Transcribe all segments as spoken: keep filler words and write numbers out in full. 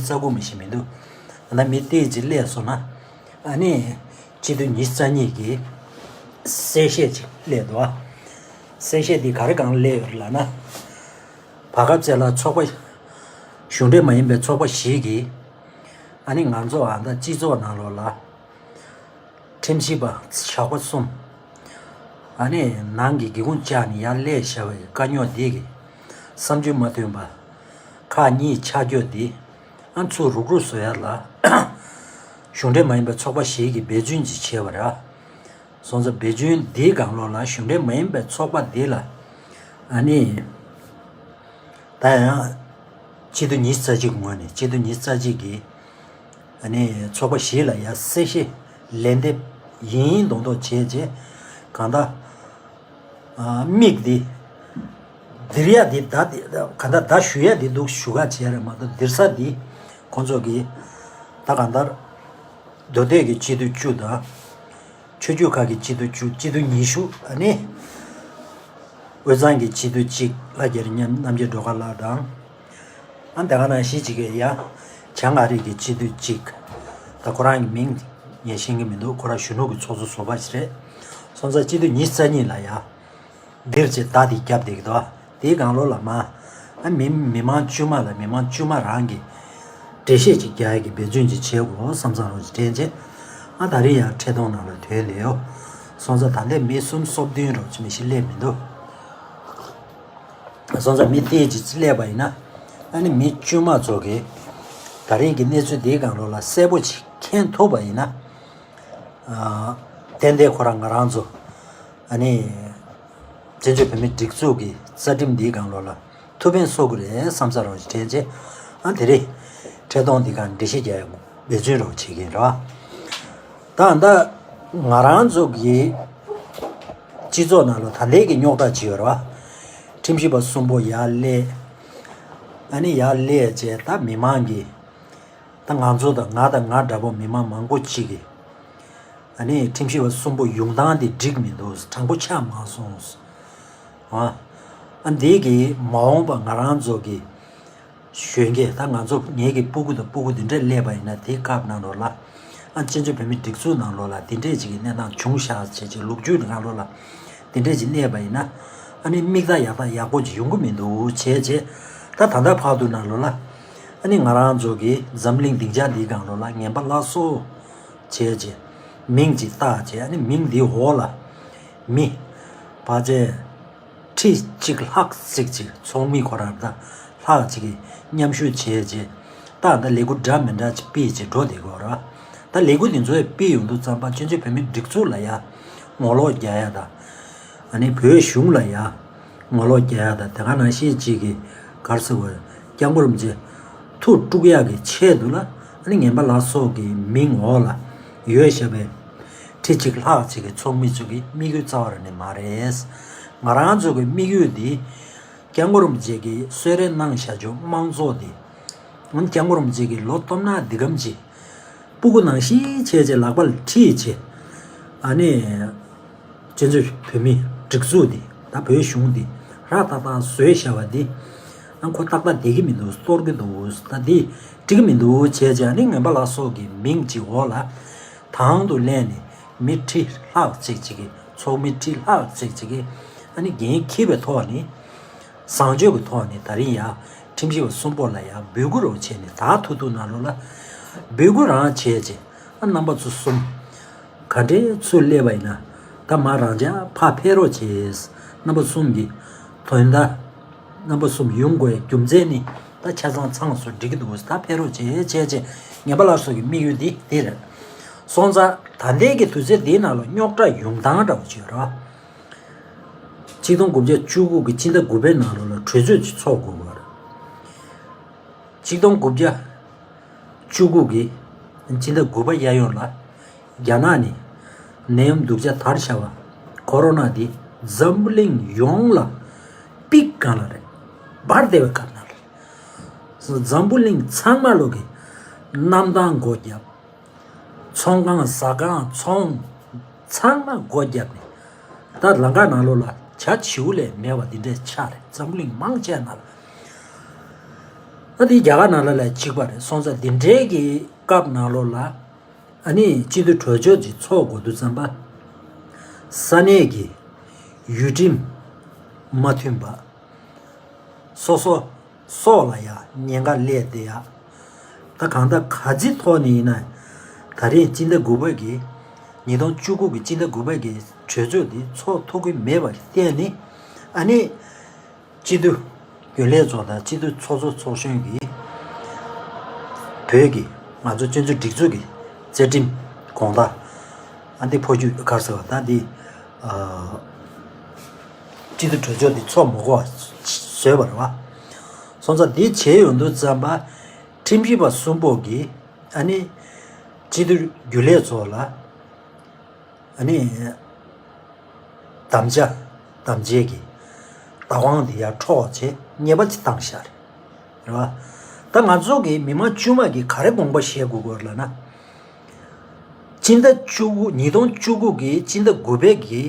རྩ་དགུ་མི་ཤེས་མི་འདུག་ད་མི་དེ་ཅིག་སླེབས་སོང་ན། ཨ་ནི་སྤྱི་འཐུས་ཉི་ཤུ་རྩ་གཉིས་ཀྱི་གསལ་བཤད་ཅིག་སླེབས་འདུག་ཨ། གསལ་བཤད་འདི་ག་རེ་གང་སླེབས་ཡོད་ལབ་ན། བར་སྐབས་ཅིག་ལ་ཚོགས་པ། གཞུང་འབྲེལ་མ་ཡིན་པའི་ཚོགས་པ་ཞིག་གིས། ཨ་ནི་ང་ཚོ་ཨ་ད་སྤྱི་ཚོགས་ནང་ལོགས་ལ། ཁྲིམས་ཞིབ་པ་ཞོགས་པ་གསུམ། ཨ་ནི་ནང་གི་སྒེའུ་ཁུང་བཅག་ནས་ཡར་སླེབས་བཞག་པའི་དཀའ་རྙོག་འདི་གི་བསམ་ཚུལ་མ་མཐུན་པ་ཁག་གཉིས་ཆགས་རྒྱུ་འདི། ཨ་ཚུར་རུག་རུག་བཟོ་ཡ་ལ་གཞུང་འབྲེལ་མ་ཡིན་པའི་ཚོགས་པ་ཞིག་གིས་འབད་བརྩོན་ཅིག་བྱས་པ་རེད། སོང་ཙང་འབད་བརྩོན་འདིའི་སྒང་ལོགས་ལ་གཞུང་འབྲེལ་མ་ཡིན་པའི་ཚོགས་པ་འདི་ལ་ཨ་ནི། ད་ཡང་སྤྱི་འཐུས་ཉི་ཤུ་རྩ་གཅིག་ངོས་ནས་སྤྱི་འཐུས་ཉི་ཤུ་རྩ་གཅིག་གིས་ཨ་ནི་ཚོགས་པ་བཞི་ལ་ཡང་གསལ་བཤད་ལན་འདེབས་ཡིན་མདོག་མདོག་བྱས་རྗེས་གང་ལྟར་ཨ་མིག་འདི་འདིར་ཡ་འདི་ད་འདི་གང་ལྟར་ད་ཞུ་ཡ་འདི་འདུག་ཞུ་ག་བྱས་རེད་མ་གཏོགས་འདིར་ས་འདི་ཁོང་ཚོ་གིས་ད་གང་ལྟར་མདོ་སྟོད་ཀྱི་སྤྱི་འཐུས་བཅུ་དང་། ཆོས་བརྒྱུད་ཁག་གི་སྤྱི་འཐུས་བཅུ་སྤྱི་འཐུས་ཉི་ཤུ་ཨ་ནི། དབུས་གཙང་གི་སྤྱི་འཐུས་གཅིག་ལྷ་རྒྱ་རི་རྣམ་རྒྱལ་སྒྲོལ་དཀར་ལགས་དང་། ཨ་ནི་དེ་ག་ནང་བཞིན་གཅིག་གི་ཡ། བྱང་ཨ་རི་གི་སྤྱི་འཐུས་གཅིག་ད་ཁོ་རང་གི་མིང་ངས་ཤེས་ཀྱི་མི་འདུག་ཁོ་རང་གཞོན་ནུ་གི་ཚོགས་གཙོ་ཟུར་པ་ཞིག་རེད། སོང་ཙང་སྤྱི་འཐུས་ཉི་ཤུ་རྩ་གཉིས་ལ་ཡ། འདིར་ཅེས་བརྡ་དེ་བརྒྱབ་བསྡད་ཀྱི་འདུག་དེའི་སྒང་ལོགས་ལ་མ། ཨ་མི་མི་མང་དཀྱུས་མ་ལ་མི་མང་དཀྱུས་མ་རང་གི་འགྲེལ་བཤད་ཅིག་རྒྱག་ཡ་གི་འབད་བརྩོན་ཅིག་བྱེད་དགོས་བསམ་བསམ་རོགས་ཅིག་དྲན་རྗེས། ཨ་ད་རེས་ཡང་འཕྲལ་གཏོང་ནང་ལ་ཐོན་བསྡད་ཡོད། སོང་ཙང་ད་ལྟའི་མི་གསུམ་སོ་བདུན་རོགས་ཅིག་མི་ཞིག་སླེབས་མི་འདུག་སོང་ཙང་མི་དེ་ཅིག་སླེབས་པ་ཡིན་ན། ཨ་ནི་མི་དཀྱུས་མ་ཚོ་གིས་ད་རིང་གི་གནས་ཚུལ་དེའི་སྒང་ལོགས་ལ་གསལ་པོ་ཅིག་མཁྱེན་ཐུབ་པ་ཡིན་ན། ཨ་ཏན་ཏན་ཁོ་རང་ང་རང་ཚོ་ཨ་ནི་བཙན་བྱོལ་བོད་མིའི་སྒྲིག་འཛུགས་ཀྱི་རྩ་ཁྲིམས་འདིའི་སྒང་ལོགས་ལ་ཐུགས་ཕན་གསོ་གི་རེད་བསམ་ས་རོགས་ཞིག་དྲན་རྗེས། ཨ་དེ་རིང་འཕྲལ་གཏོང་འདི་ག་འགྲེལ་བཤད་རྒྱག་ཡག་འབད་བརྩོན་རོགས་བྱེད་ཀྱིན་རེད་བ། ད་ད་ང་རང་ཚོ་གི་སྤྱི་ཚོགས་ནང་ལ་ད་ལྟའི་གི་རྙོག་དྲ་ཅིག་ཡོད་རེད་བ། ཁྲིམས་ཞིབ་པ་གསུམ་པོ་ཡར་སླེབས། ཨ་ནི་ཡར་སླེབས་རྗེས་ད་མི་མང་གི་ད་ང་ཚོ་དང་ང་དང་ང་འདྲ་པོ་མི་མང་མང་པོ་ཅིག་གིས་ཨ་ནི་ཁྲིམས་ཞིབ་པ་གསུམ་པོ་ཡོང་སྟངས་དེ་འགྲིག་མི་འདུག་དྲང་པོ་ཆགས་མ་སོང་། ཨ་ཨ་འདི་གིས་མ་འོངས་པ་ང་རང་ཚོ་གི་གཞོན་སྐྱེས་ད་ང་ཚོ་ངེད་ཀྱི་སྤུ་གུ་དང་སྤུ་གུ་དེ་འདྲས་སླེབས་པ་ཡིན་ན་དེའི་སྐབས་ནང་ལོགས་ལ་ཨ་བཙན་བྱོལ་བོད་མིའི་སྒྲིག་འཛུགས་ནང་ལོགས་ལ་དེ་འདྲས་ཅིག་གི་གནས་སྟངས་བྱུང་ཤག་བྱས་ཅིག་ལོ་རྒྱུས་ནང་ལོགས་ལ་དེ་འདྲས་ཅིག་གནས་པ་ཡིན་ན་ཨ་ནི་མིག་ལྟ་ཡག་ལྟ་ཡག་པོ་ཅིག་ཡོང་གི་མི་འདུག་བྱས་རྗེས་ད་ད་ལྟ་བར་དུ་ནང་ལོགས་ལ། ཨ་ནི་ང་རང་ཚོ་གིས་འཛམ་གླིང་སྡིངས་ཆ་འདིའི་སྒང་ལོགས་ལ་ངན་པ་ལ་སོགས་བྱས་རྗེས་མིང་ཅིག་བཏགས་རྗེས་ཨ་ནི་མིང་འདིའི་འོག་ལ་མི་ཕལ་ཆེར་ཁྲི་གཅིག་ལྷག་ཙིག་ཅིག་ཚོགས་མི་ཁོ་རང་ད་ལྷག་ཅིག་གིས་མཉམ་ཞུགས་བྱས་རྗེས་ད་ད་ལས་འགུལ་འདྲ་མི་འདྲ་ཅིག་སྤེལ་རྗེས་འགྲོ་བསྡད་ཀྱི་ཡོད་རེད་བ། ད་ལས་འགུལ་འདི་ཚོ་ཡང་སྤེལ་ཡོང་དུས་ཙམ་པ་སྤྱི་ཚོགས་བོད་མིའི་སྒྲིག་འཛུགས་ལ་ཡ་ངོ་ལོག་རྒྱག་ཡ་ད། ཨ་ནི་བོད་གཞུང་ལ་ཡ་ངོ་ལོག་རྒྱག་ཡ་དང་དེ་ག་ནང་བཞིན་གཅིག་གི་ག་རེ་ཟེར་དགོས་སྐྱབས་མགོན་རིན་པོ་ཆེ་ཐུགས་དཀྲུག་ཡག་གི་ཆེད་དུ་ལ་ཨ་ནི་ངན་པ་ལ་སོགས་ཀྱི་མིང་འོག་ལ་ཡོད་བཞག་པའི་ཁྲི་གཅིག་ལྷག་ཅིག་གི་ཚོགས་མི་ཚོ་གི་དམིགས་ཡུལ་རྩ་བ་རང་ནས་མ་རེད། ང་རང་ཚོ་གི་དམིགས་ཡུལ་འདི་སྐྱབས་མགོན་རིན་པོ་ཆེ་གིས་གསོལ་རས་གནང་བཞག་ཆོག་དམངས་གཙོ་འདི་ཨ་ནི་སྐྱབས་མགོན་རིན་པོ་ཆེ་གིས་ལོ་སྟོང་ཕྲག་འདི་གམ་ཅིག་སྤུ་གུ་ནང་བཞིན་བྱས་རྗེས་ལག་པ་ལ་ཁྲིད་བྱས། ཨ་ནི། སྤྱི་ཚོགས་བོད་མིའི་སྒྲིག་འཛུགས་འདི་ད་བོད་གཞུང་འདི་ར་ཏག་ཏག་བཟོས་བཞག་པ་འདི། ཨ་ཁོ་ཏག་ཏག་བསྡད་ཀྱི་མི་འདུག་གཏོར་གྱི་འདུག་ད་འདི་འགྲིག་གི་མི་འདུག་བྱས་རྗེས་ཨ་ནི་ངན་པ་ལ་སོགས་ཀྱི་མིང་གཅིག་འོག་ལ་དང་དུ་ལེན་ནས་མི་ཁྲི་ལྷག་ཅིག་ཅིག་གི་ཚོགས་མི་ཁྲི་ལྷག་ཅིག་ཅིག་གི་ཨ་ནི་འགན་འཁྱེར་བའི་ཐོག་ནས། བཟང་སྤྱོད་ཀྱི་ཐོག་ནས་ད་རིང་ཡ་ཁྲིམས་ཞིབ་པ་གསུམ་པོ་ལ་ཡ་འབོད་སྐུལ་རོགས་བྱས་ནས་ད་ཐུག་ཐུག་ནང་ལོགས་ལ་འབོད་སྐུལ་རང་བྱས་རྗེས་ཨ་རྣམ་པ་ཚོ་གསུམ་ག་འདྲའི་ཚུར་སླེབས་པ་ཡིན་ན་ད་མ་རང་འཇགས་ཕར་ཕེབས་རོགས་བྱས། རྣམ་པ་གསུམ་གྱི་དོན་དག་རྣམ་པ་གསུམ་ཡོང་དགོས་རྒྱུ་མཚན་ནི་ད་ཆ་ཚང་ཚང་སོ་འགྲིག་གི་འདུག་ད་ཕེབས་རོགས་བྱས་བྱས་རྗེས་ངན་པ་ལ་སོགས་ཀྱི་དམིགས་ཡུལ་འདི་འདི་རེད། སོང་ཙང་ད་ལྟའི་གི་དུས་ཚོད་འདིའི་ནང་ལ་རྙོག་དྲ་ཡོང་སྟངས་འདྲ་བོ་ཅིག་ཡོད་རེད་བ། ཆིག་སྟོང་དགུ་བརྒྱ་བཅུ་དགུ་གི་སྤྱི་ཟླ་དགུ་པའི་ནང་ལོགས་ལ་གྲོས་ཚོགས་ཅིག་ཚོགས་དགོས་པ་རེད། ཆིག་སྟོང་དགུ་བརྒྱ་བཅུ་དགུ་གི་སྤྱི་ཟླ་དགུ་པ་གཡས་གཡོན་ལ་རྒྱ་ནག་ནས་ནད་ཡམས་སྡུག་ཅག་དར་བཞག་པ་ཁོ་རོ་ན་འདི་འཛམ་བུ་གླིང་ཡོངས་ལ་པིག་སྒང་ལ་རེད། འབར་བསྡད་པའི་སྐབས་ནང་ལ་རེད། འཛམ་བུ་གླིང་ཚང་མ་ལོག་གི་གནམ་ཐང་སྒོ་བརྒྱབ། ཚོང་ཁང་ཟ་ཁང་ཚོང་ཚང་མ་སྒོ་བརྒྱབ་ནས་ད་ལམ་ཁ་ནང་ལོགས་ལ་བྱ་བྱིའུ་ལས་མེད་པ་འདི་འདྲའི་ཆགས་རེད། འཛམ་བུ་གླིང་མང་ཆེ་ནང་ལ་ ད་དེ་རྒྱ་གར་ནང་ལ་ལ་གཅིག་པ་རེད། སོང་ཙང་འདི་འདྲའི་གི་སྐབས་ནང་ལོགས་ལ་ཨ་ནི་སྤྱི་འཐུས་གྲོས་ཆོད་ཅིག་ཚོགས་དགོས་དུས་ཙམ་པ། ས་གནས་ཀྱི་ཡུལ་ཁྲིམས་མ་མཐུན་པ། སོ་སོ་སྲོག་ལ་ཡང་ཉེན་ཁ་སླེབས་བསྡད་ཡ། ད་གང་ལྟར་ག་ཅིའི་ཐོག་ནས་ཡིན་ན། ད་རེས་སྤྱི་ཟླ་དགུ་པ་གི་ཉིས་སྟོང་བཅུ་དགུ་གི་སྤྱི་ཟླ་དགུ་པ་གི་གྲོས་ཆོད་འདི་ཚོགས་ཐུབ་ཀྱི་མེད་པ་གི་སྟེང་ནས་ཨ་ནི། སྤྱི་འཐུས་རྒྱུན་ལས་ཚོ་དང་སྤྱི་འཐུས་ཚོགས་གཙོ་ཚོགས་གཞོན་གྱིས་བོད་ཀྱི་ང་ཚོ་སྤྱི་འཐུས་སྒྲིག་འཛུགས་ཀྱི་རྩ་ཁྲིམས་དགོངས་དག་ཨ་འདི་འཕོ་འགྱུར་ག་རེ་ཟེར་བ་ད་འདི་ཨ་སྤྱི་འཐུས་གྲོས་ཆོད་འདི་ཚོགས་མ་དགོས་པ་བཟོས་པ་རེད་བ། སོང་ཙང་འདི་བྱས་ཡོང་དུས་ཙམ་པ་ཁྲིམས་ཞིབ་པ་གསུམ་པོ་གིས་ཨ་ནི་སྤྱི་འཐུས་རྒྱུན་ལས་ཚོ་ལ། ཨ་ནི། དམ་བཅའ་དམ་བཅའ་གི་བདག་དབང་དེ་ཡར་འཕྲོག་བྱས་ཉེས་པ་ཅིག་བཏང་ཤག་རེད་བ། ད་ང་ཚོ་གི་མི་མང་དཀྱུས་མ་གི་ག་རེ་དགོངས་པ་བཞེས་དགོས་ཀྱི་ཡོད་ལབ་ན། སྤྱི་ཟླ་བཅུ་དགུ་ཉིས་སྟོང་བཅུ་དགུ་གི་སྤྱི་ཟླ་དགུ་པའི་གི་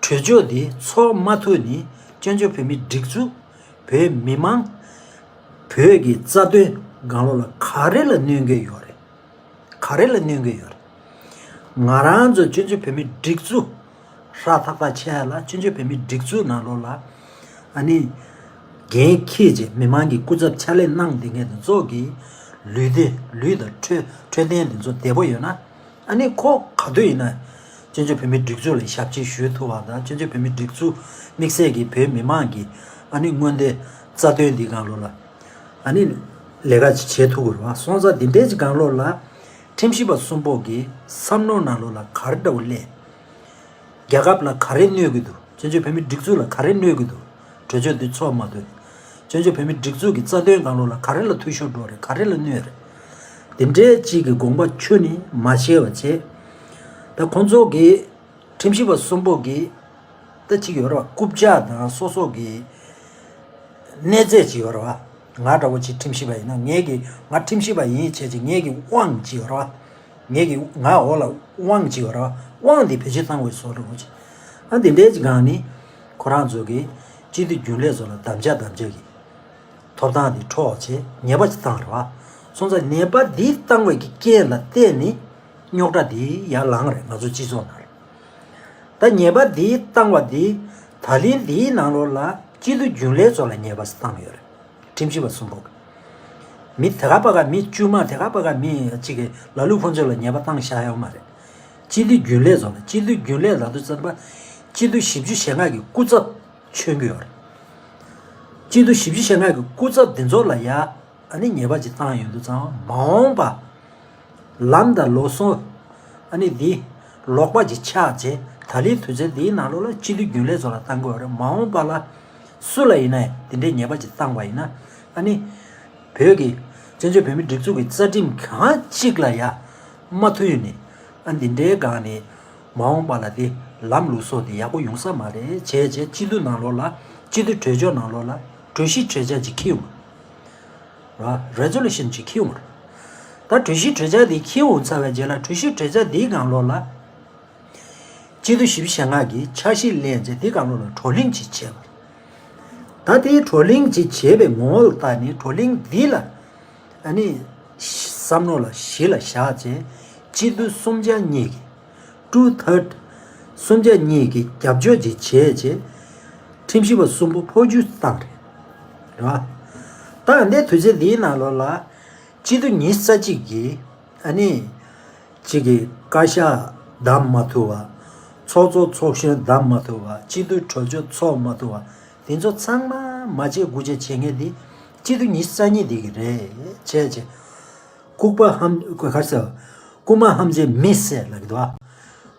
གྲོས་ཆོད་དེ་ཚོགས་མ་ཐུབ་ནི་བཙན་བྱོལ་བོད་མིའི་སྒྲིག་འཛུགས་བོད་མི་མང་བོད་ཀྱི་རྩ་དོན་སྒང་ལོགས་ལ་ག་རེ་ལ་གནོད་ཀྱི་ཡོད་རེད། ག་རེ་ལ་གནོད་ཀྱི་ཡོད་རེད། ང་རང་ཚོ་བཙན་བྱོལ་བོད་མིའི་སྒྲིག་འཛུགས་ཧྲ་ཐག་ཐག་ཆད་ཡ་ལ་བཙན་བྱོལ་བོད་མིའི་སྒྲིག་འཛུགས་ནང་ལོགས་ལ་ཨ་ནི་འགན་འཁྱེར་བྱས་མི་མང་གི་སྐུ་ཚབ་ཕྱག་ལས་གནང་བསྡད་མཁན་དེ་ཚོ་གི་ལུས་བདེ་ལུས་དང་འཕྲོད་འཕྲོད་བསྟེན་དེ་ཚོ་བདེ་པོ་ཡོད་ན་ཨ་ནི་ཁོ་ག་དུས་ཡིན་ན་བཙན་བྱོལ་བོད་མིའི་སྒྲིག་འཛུགས་ལ་ཞབས་ཕྱི་ཞུ་ཐུབ་པ་དང་བཙན་བྱོལ་བོད་མིའི་སྒྲིག་འཛུགས་དམིགས་བསལ་གྱི་བོད་མི་མང་གི་ཨ་ནི་མངོན་འདོད་རྩ་དོན་འདི་སྒང་ལོགས་ལ། ཨ་ནི་ལས་ཀ་ཅིག་བྱེད་ཐུབ་ཀྱི་རེད་བ། སོང་ཙང་འདི་འདྲའི་ཅིག་སྒང་ལོགས་ལ་ཁྲིམས་ཞིབ་པ་གསུམ་པོ་གི་བསམ་བློ་ནང་ལོགས་ལ་ག་རེ་འདྲ་བོ་སླེབས། རྒྱལ་ཁབ་ལ་ག་རེ་གནོད་ཀྱི་འདུག་བཙན་བྱོལ་བོད་མིའི་སྒྲིག་འཛུགས་ལ་ག་རེ་གནོད་ཀྱི་འདུག་གྲོས་ཆོད་འདི་ཚོགས་མ་ཐུབ། བཙན་བྱོལ་བོད་མིའི་སྒྲིག་འཛུགས་ཀྱི་རྩ་དོན་སྒང་ལོགས་ལ་ག་རེ་ལ་འཐུས་ཤོར་འགྲོ་རེད་ག་རེ་ལ་གནོད་རེད། འདི་འདྲའི་ཅིག་གི་དགོངས་པ་ཁྱོན་ནས་མ་བཞེས་པ་བྱས། ད་ཁོང་ཚོ་གི་ཁྲིམས་ཞིབ་པ་གསུམ་པོ་གིས་ད་ཅིག་ཡོད་རེད་བ། རྐུབ་བཀྱག་དང་སོ་སོ་གི་གནས་ཚད་ཅིག་ཡོད་རེད་བ། ང་འདྲ་བོ་ཅིག་ཁྲིམས་ཞིབ་པ་ཡིན་ན་ངས་ཀྱི་ང་ཁྲིམས་ཞིབ་པ་ཡིན་བྱས་ཅིག་ངས་ཀྱི་དབང་ཅིག་ཡོད་རེད་བ། ངས་ཀྱི་ང་འོག་ལ་དབང་ཅིག་ཡོད་རེད་བ། དབང་འདི་བེད་སྤྱོད་བཏང་དགོས་བཟོ་འདྲ་བོ་ཅིག་ཨ་འདི་འདྲའི་ཅིག་སྒང་ནི་ཁོ་རང་ཚོ་གི་སྤྱི་འཐུས་རྒྱུན་ལས་ཚོ་ལ་དམ་བཅའ་དམ་བཅའ་གི་ཐོབ་ཐང་འདི་འཕྲོག་བྱས་ཉེས་པ་ཅིག་བཏང་རེད་བ། སོང་ཙང་ཉེས་པ་འདི་བཏང་བའི་གི་རྐྱེན་ལ་བརྟེན་ནས་རྙོག་དྲ་འདི་ཡར་ལངས་རེད་ང་ཚོ་སྤྱི་ཚོགས་ནང་ལ། ད་ཉེས་པ་འདི་བཏང་བ་འདི་ད་ལན་འདིའི་ནང་ལོགས་ལ་སྤྱི་འཐུས་རྒྱུན་ལས་ཚོ་ལ་ཉེས་པ་བཏང་ཡོད་རེད། ཁྲིམས་ཞིབ་པ་གསུམ་པོ་གི། མི་དེ་ག་པ་ག་མི་དཀྱུས་མ་དེ་ག་པ་ག་མི་གཅིག་གི་ལ་ལུ་ཕུན་ཚོགས་ལ་ཉེས་པ་བཏང་བཞག་ཡོད་མ་རེད། སྤྱི་འཐུས་རྒྱུན་ལས་ཚོ་ལ་སྤྱི་འཐུས་རྒྱུན་ལས་ལབ་དུས་ཙམ་པ་སྤྱི་འཐུས་བཞི་བཅུ་ཞེ་ལྔ་གི་སྐུ་ཚབ་མཚོན་གྱི་ཡོད་རེད། སྤྱི་འཐུས་བཞི་བཅུ་ཞེ་ལྔ་གི་སྐུ་ཚབ་འདི་ཚོ་ལ་ཡ་ཨ་ནི་ཉེས་པ་ཅིག་བཏང་ཡོང་དུས་ཙང་མ་འོངས་པ་ལམ་དང་ལུགས་སྲོལ་ཨ་ནི་འདི་ལོག་པ་ཅིག་ཆགས་རྗེས་ད་ལན་དུས་ཚོད་འདིའི་ནང་ལོགས་ལ་སྤྱི་འཐུས་རྒྱུན་ལས་ཚོ་ལ་བཏང་དགོས་རེད། མ་འོངས་པ་ལ་སུ་ལ་ཡིན་ན་ཡང་འདི་འདྲའི་ཉེས་པ་ཅིག་བཏང་བ་ཡིན་ན་ཨ་ནི་བོད་ཀྱི་བཙན་བྱོལ་བོད་མིའི་སྒྲིག་འཛུགས་ཀྱི་རྩ་ཁྲིམས་གང་གཅིག་ལ་ཡ་མ་མཐུན་ནས་ཨ་འདི་འདྲའི་སྒང་ནས་མ་འོངས་པ་ལ་དེ་ལམ་ལུགས་སྲོལ་དེ་ཡག་པོ་ཡོང་ས་མ་རེད། བྱས་བྱས་སྤྱི་འཐུས་ནང་ལོགས་ལ་སྤྱི་འཐུས་གྲོས་ཆོད་ནང་ལོགས་ལ་གྲོས་གཞི་གྲོས་འཆར་ཅིག་འཁྱེར་ཡོང་ར། རེ་ཛོ་ལུ་ཤན་ཅིག་འཁྱེར་ཡོང་ར། ད་གྲོས་གཞི་གྲོས་འཆར་དེ་འཁྱེར་ཡོང་ཚར་བའི་རྗེས་ལ་གྲོས་གཞི་གྲོས་འཆར་དེའི་སྒང་ལོགས་ལ་སྤྱི་འཐུས་བཞི་བཅུ་ཞེ་ལྔ་གིས་འཆར་གཞི་ལེན་བྱས་དེའི་སྒང་ལོགས་ལ་བགྲོ་གླེང་ཅིག་བྱས་པ་རེད། ད་དེའི་བགྲོ་གླེང་ཅིག་བྱས་པའི་ངོ་བོ་ལ་བལྟས་ནས་བགྲོ་གླེང་འདི་ལ་ཨ་ནི་བསམ་བློ་ལ་གཞི་ལ་བཞག་བྱས་སྤྱི་འཐུས་སུམ་ཆ་གཉིས་ཀྱིས། ཊུ་ཐརཌ། སུམ་ཆ་གཉིས་ཀྱིས་རྒྱབ་སྐྱོར་ཅིག་བྱས་རྗེས། ཁྲིམས་ཞིབ་པ་གསུམ་པོ་འཕོ་འགྱུར་བཏང་རེད། རེད་བ། ད་འདི་དུས་ཚོད་འདིའི་ནང་ལོགས་ལ། སྤྱི་འཐུས་ཉི་ཤུ་རྩ་གཅིག་གིས། ཨ་ནི། གཅིག་གིས་བཀའ་ཤག་བདམས་མ་ཐུབ་པ། ཚོགས་གཙོ་ཚོགས་གཞོན་བདམས་མ་ཐུབ་པ། སྤྱི་འཐུས་གྲོས་ཆོད་ཚོགས་མ་ཐུབ་པ། དེ་ཚོ་ཚང་མ་མ་བྱེད་དགུ་བྱེད་བྱེད་མཁན་དེ། སྤྱི་འཐུས་ཉི་ཤུ་རྩ་གཉིས་དེ་གི་རེད། བྱས་རྗེས། ལྐུགས་པ་ཧམ་ག་རེ་ཟེར། རྐུན་མ་ཧམ་བྱེད་མི་བསད་ལབ་ཀྱི་འདུག་ཨ།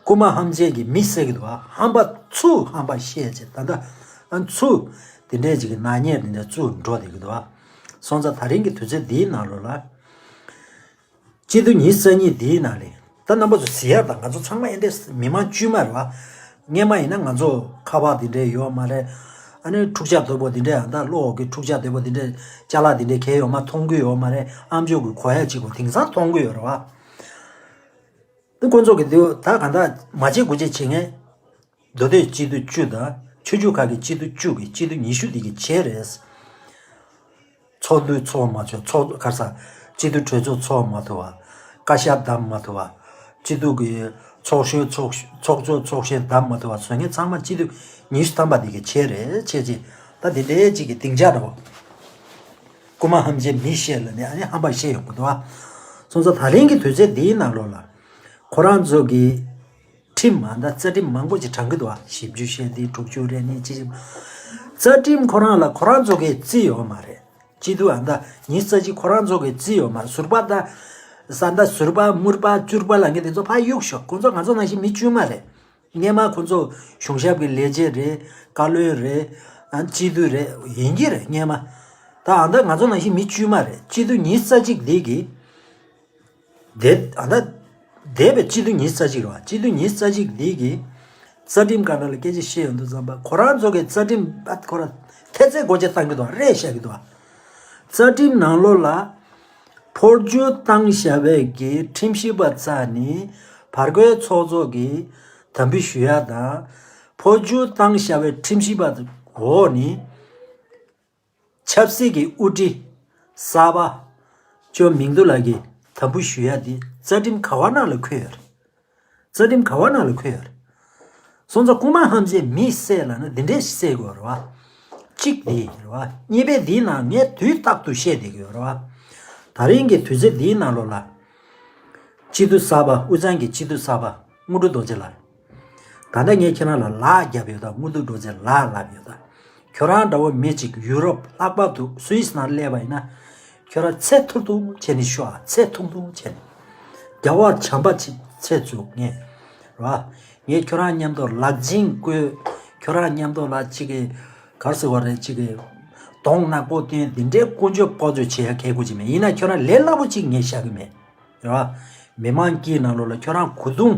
རྐུན་མ་ཧམ་བྱེད་ཀྱིས་མི་བསད་ཀྱི་འདུག་ཨ། ཧམ་པ་ཚུར་ཧམ་པ་བཤད་བྱས་ད་ལྟ་ཨ་ཚུར་དེ་འདྲས་ཅིག་གི་ནག་ཉེས་དེ་འདྲས་ཚུར་འགྲོ་བསྡད་ཀྱི་འདུག་ཨ། སོང་ཙང་ད་རིང་གི་དུས་ཚོད་འདིའི་ནང་ལོགས་ལ། སྤྱི་འཐུས་ཉི་ཤུ་རྩ་གཉིས་འདིའི་ནང་ལས་ད་རྣམ་པ་ཚོ་གཟིགས་ཡག་དང་ང་ཚོ་ཚང་མ་ཨེ་འདྲས་མི་མང་དཀྱུས་མ་རེད་བ། སྔས་མ་ཡིན་ན་ང་ཚོ་ཁ་པར་དེ་འདྲས་ཡོད་མ་རེད། ཨ་ནི་འཁྲུག་ཆ་དོད་པོ་དེ་འདྲས་ཡང་ད་གློག་གི་འཁྲུག་ཆ་དོད་པོ་དེ་འདྲས་ཅ་ལག་དེ་འདྲས་གས་ཡོད་མ་མཐོང་གི་ཡོད་མ་རེད། ཨམ་ཅོག་གི་གོ་ཡག་ཅིག་གོ་དེང་སང་མཐོང་གི་ཡོད་རེད་བ། དེ་ཁོང་ཚོ་གི་འདི་ད་གང་ལྟར་མ་བྱེད་དགུ་བྱེད་བྱེད་མཁན། མདོ་སྟོད་སྤྱི་འཐུས་བཅུ་དང་ཆོས་བརྒྱུད་ཁག་གི་སྤྱི་འཐུས་བཅུ་གི་སྤྱི་འཐུས་ཉི་ཤུ་དེ་གི་བྱས་རེད། ཚོགས་འདུ་ཚོགས་མ་ཆོག་ཚོགས་ག་རེ་ཟ། སྤྱི་འཐུས་གྲོས་ཚོགས་ཚོགས་མ་ཐུབ་པ། བཀའ་ཤག་བདམས་མ་ཐུབ་པ། སྤྱི་འཐུས་ཀྱི་ཚོགས་གཞོན་ཚོགས་ཚོགས་གཙོ་ཚོགས་གཞོན་བདམས་མ་ཐུབ་པ་བཟོ་མཁན་ཚང་མ་སྤྱི་འཐུས་ཉི་ཤུ་ཐམ་པ་དེ་གི་བྱས་རེད་བྱས་རྗེས་ད་དེ་འདྲའི་གཅིག་གི་སྡིངས་ཆ་འདྲ་བོ། རྐུ་མ་ཧམ་བཤད་མི་བཤད་ལ་ནི་ཨ་ནི་ཧམ་པ་བཤད་ཡོང་གི་འདུག་ཨ། སོང་ཙང་ད་རིང་གི་དུས་ཚོད་འདིའི་ནང་ལོགས་ལ། ཁོ་རང་ཚོ་གི་ཁྲིམས་མ་ད་རྩ་ཁྲིམས་མང་པོ་ཅིག་དྲང་གི་འདུག་ཨ། ཞིབ་འཇུག་བཤད་དེ་དྲུག་ཅུ་རེ་གཉིས་ཅི་ཞིག་རྩ་ཁྲིམས་ཁོ་རང་ལ་ཁོ་རང་ཚོ་གིས་བརྩི་ཡོད་མ་རེད། སྤྱི་འཐུས་ཨ་ད་ཉི་ཤུ་རྩ་གཅིག་ཁོ་རང་ཚོ་གིས་བརྩི་ཡོད་མ་རེད། ཟུར་པ་ད་ས་ད་ཟུར་པ་དམུར་པ་བཙུར་པ་ལ་ངས་དེ་ཚོ་ཕར་གཡུག་ཤོག་ཁོང་ཚོ་ང་ཚོ་ནང་བཞིན་མི་དཀྱུས་མ་རེད། སྔས་མ་ཁོང་ཚོ་གཞུང་ཞབས་ཀྱི་ལས་བྱེད་རེད། བཀའ་བློན་རེད། ཨ་སྤྱི་འཐུས་རེད་ཡིན་གྱི་རེད་སྔས་མ། ད་ཨ་ད་ང་ཚོ་ནང་བཞིན་མི་དཀྱུས་མ་རེད། སྤྱི་འཐུས་ཉི་ཤུ་རྩ་གཅིག་འདི་གིས། དེ་ཨ་ད་འདས་པའི་སྤྱི་འཐུས་ཉི་ཤུ་རྩ་གཅིག་རེད་བ། སྤྱི་འཐུས་ཉི་ཤུ་རྩ་གཅིག་འདི་གིས་རྩ་ཁྲིམས་སྒང་ལ་སྐད་ཆ་བཤད་ཡོང་དུས་ཙམ་པ་ཁོ་རང་ཚོ་གིས་རྩ་ཁྲིམས་ཨ་ཁོ་རང་ཐེལ་ཙེ་སྒོ་ཕྱེ་བཏང་གི་འདུག་རེད་བཤད་ཀྱི་འདུག་རྩ་ཁྲིམས་ནང་ལོགས་ལ་འཕོ་འགྱུར་བཏང་བཞག་པའི་གི་ཁྲིམས་ཞིབ་པ་རྩ་ནི་བར་སྐོར་ཚོགས་གཙོ་གིས་དམ་འབུལ་ཞུ་ཡ་དང་། འཕོ་འགྱུར་བཏང་བཞག་པའི་ཁྲིམས་ཞིབ་པ་འོག་ནི། ཆབ་སྲིད་ཀྱི་དབུ་ཁྲིད་གསར་པ་ཅོ་མིང་དུ་ལགས་ཀྱིས་དམ་འབུལ་ཞུ་ཡ་དེ་རྩ་ཁྲིམས་ག་བ་ནང་ལ་འཁོད་ཡོད་རེད། རྩ་ཁྲིམས་ག་བ་ནང་ལ་འཁོད་ཡོད་རེད། སོང་ཙང་རྐུ་མ་ཧམ་བཤད་མི་བསད་ལ་ན་འདི་འདྲས་བསད་དགོས་རེད་བ། གཅིག་དེ་རེད་བ། གཉིས་པའི་དེའི་ནང་ངས་དུས་རྟག་ཏུ་བཤད་བསྡད་ཀྱི་ཡོད་རེད་བ། ད་རིང་གི་དུས་ཚོད་འདིའི་ནང་ལོགས་ལ། སྤྱི་འཐུས་གསར་པ་དབུས་གཙང་གི་སྤྱི་འཐུས་གསར་པ་དངོས་གྲུབ་རྡོ་རྗེ་ལགས། ད་ལྟ་ངས་ཁྱེད་རང་ལ་ལག་བརྒྱབ་ཡོད་ད་དངོས་གྲུབ་རྡོ་རྗེ་ལགས་ལབ་ཡོད་ད། ཁྱོད་རང་འདྲ་བོ་མི་གཅིག་ཡུ་རོབ་ལྷག་པར་དུ་སུད་སི་ནང་སླེབས་པ་ཡིན་ན། ཁྱོད་རང་ཚེ་ཐུང་ཐུང་བྱས་ནས་ཤོག་ཨ། ཚེ་ཐུང་ཐུང་བྱས་ནས། རྒྱལ་བ་བྱམས་པ་ཅིག་ཚེ་བཙུགས་ངས། རེད་བ། ངས་ཁྱོད་རང་མཉམ་དུ་ལག་འཇིང་བསྐོལ། ཁྱོད་རང་མཉམ་དུ་ལ་གཅིག་གི་གར་སི་བ་རེད་གཅིག་གི་གདོང་ནག་པོ་བསྟན་འདི་འདྲའི་ཀུན་སྤྱོད་སྤོ་ཚོད་བྱེད་ཡ་གལ་དགོས་ཅིག་མེད། ཡིན་ན་ཁྱོད་རང་ལས་སླ་པོ་གཅིག་ངས་བཤད་གི་མེད། རེད་བ། མི་མང་སྐྱིད་ནང་ལོགས་ལ་ཁྱོད་རང་གོ་དུང་།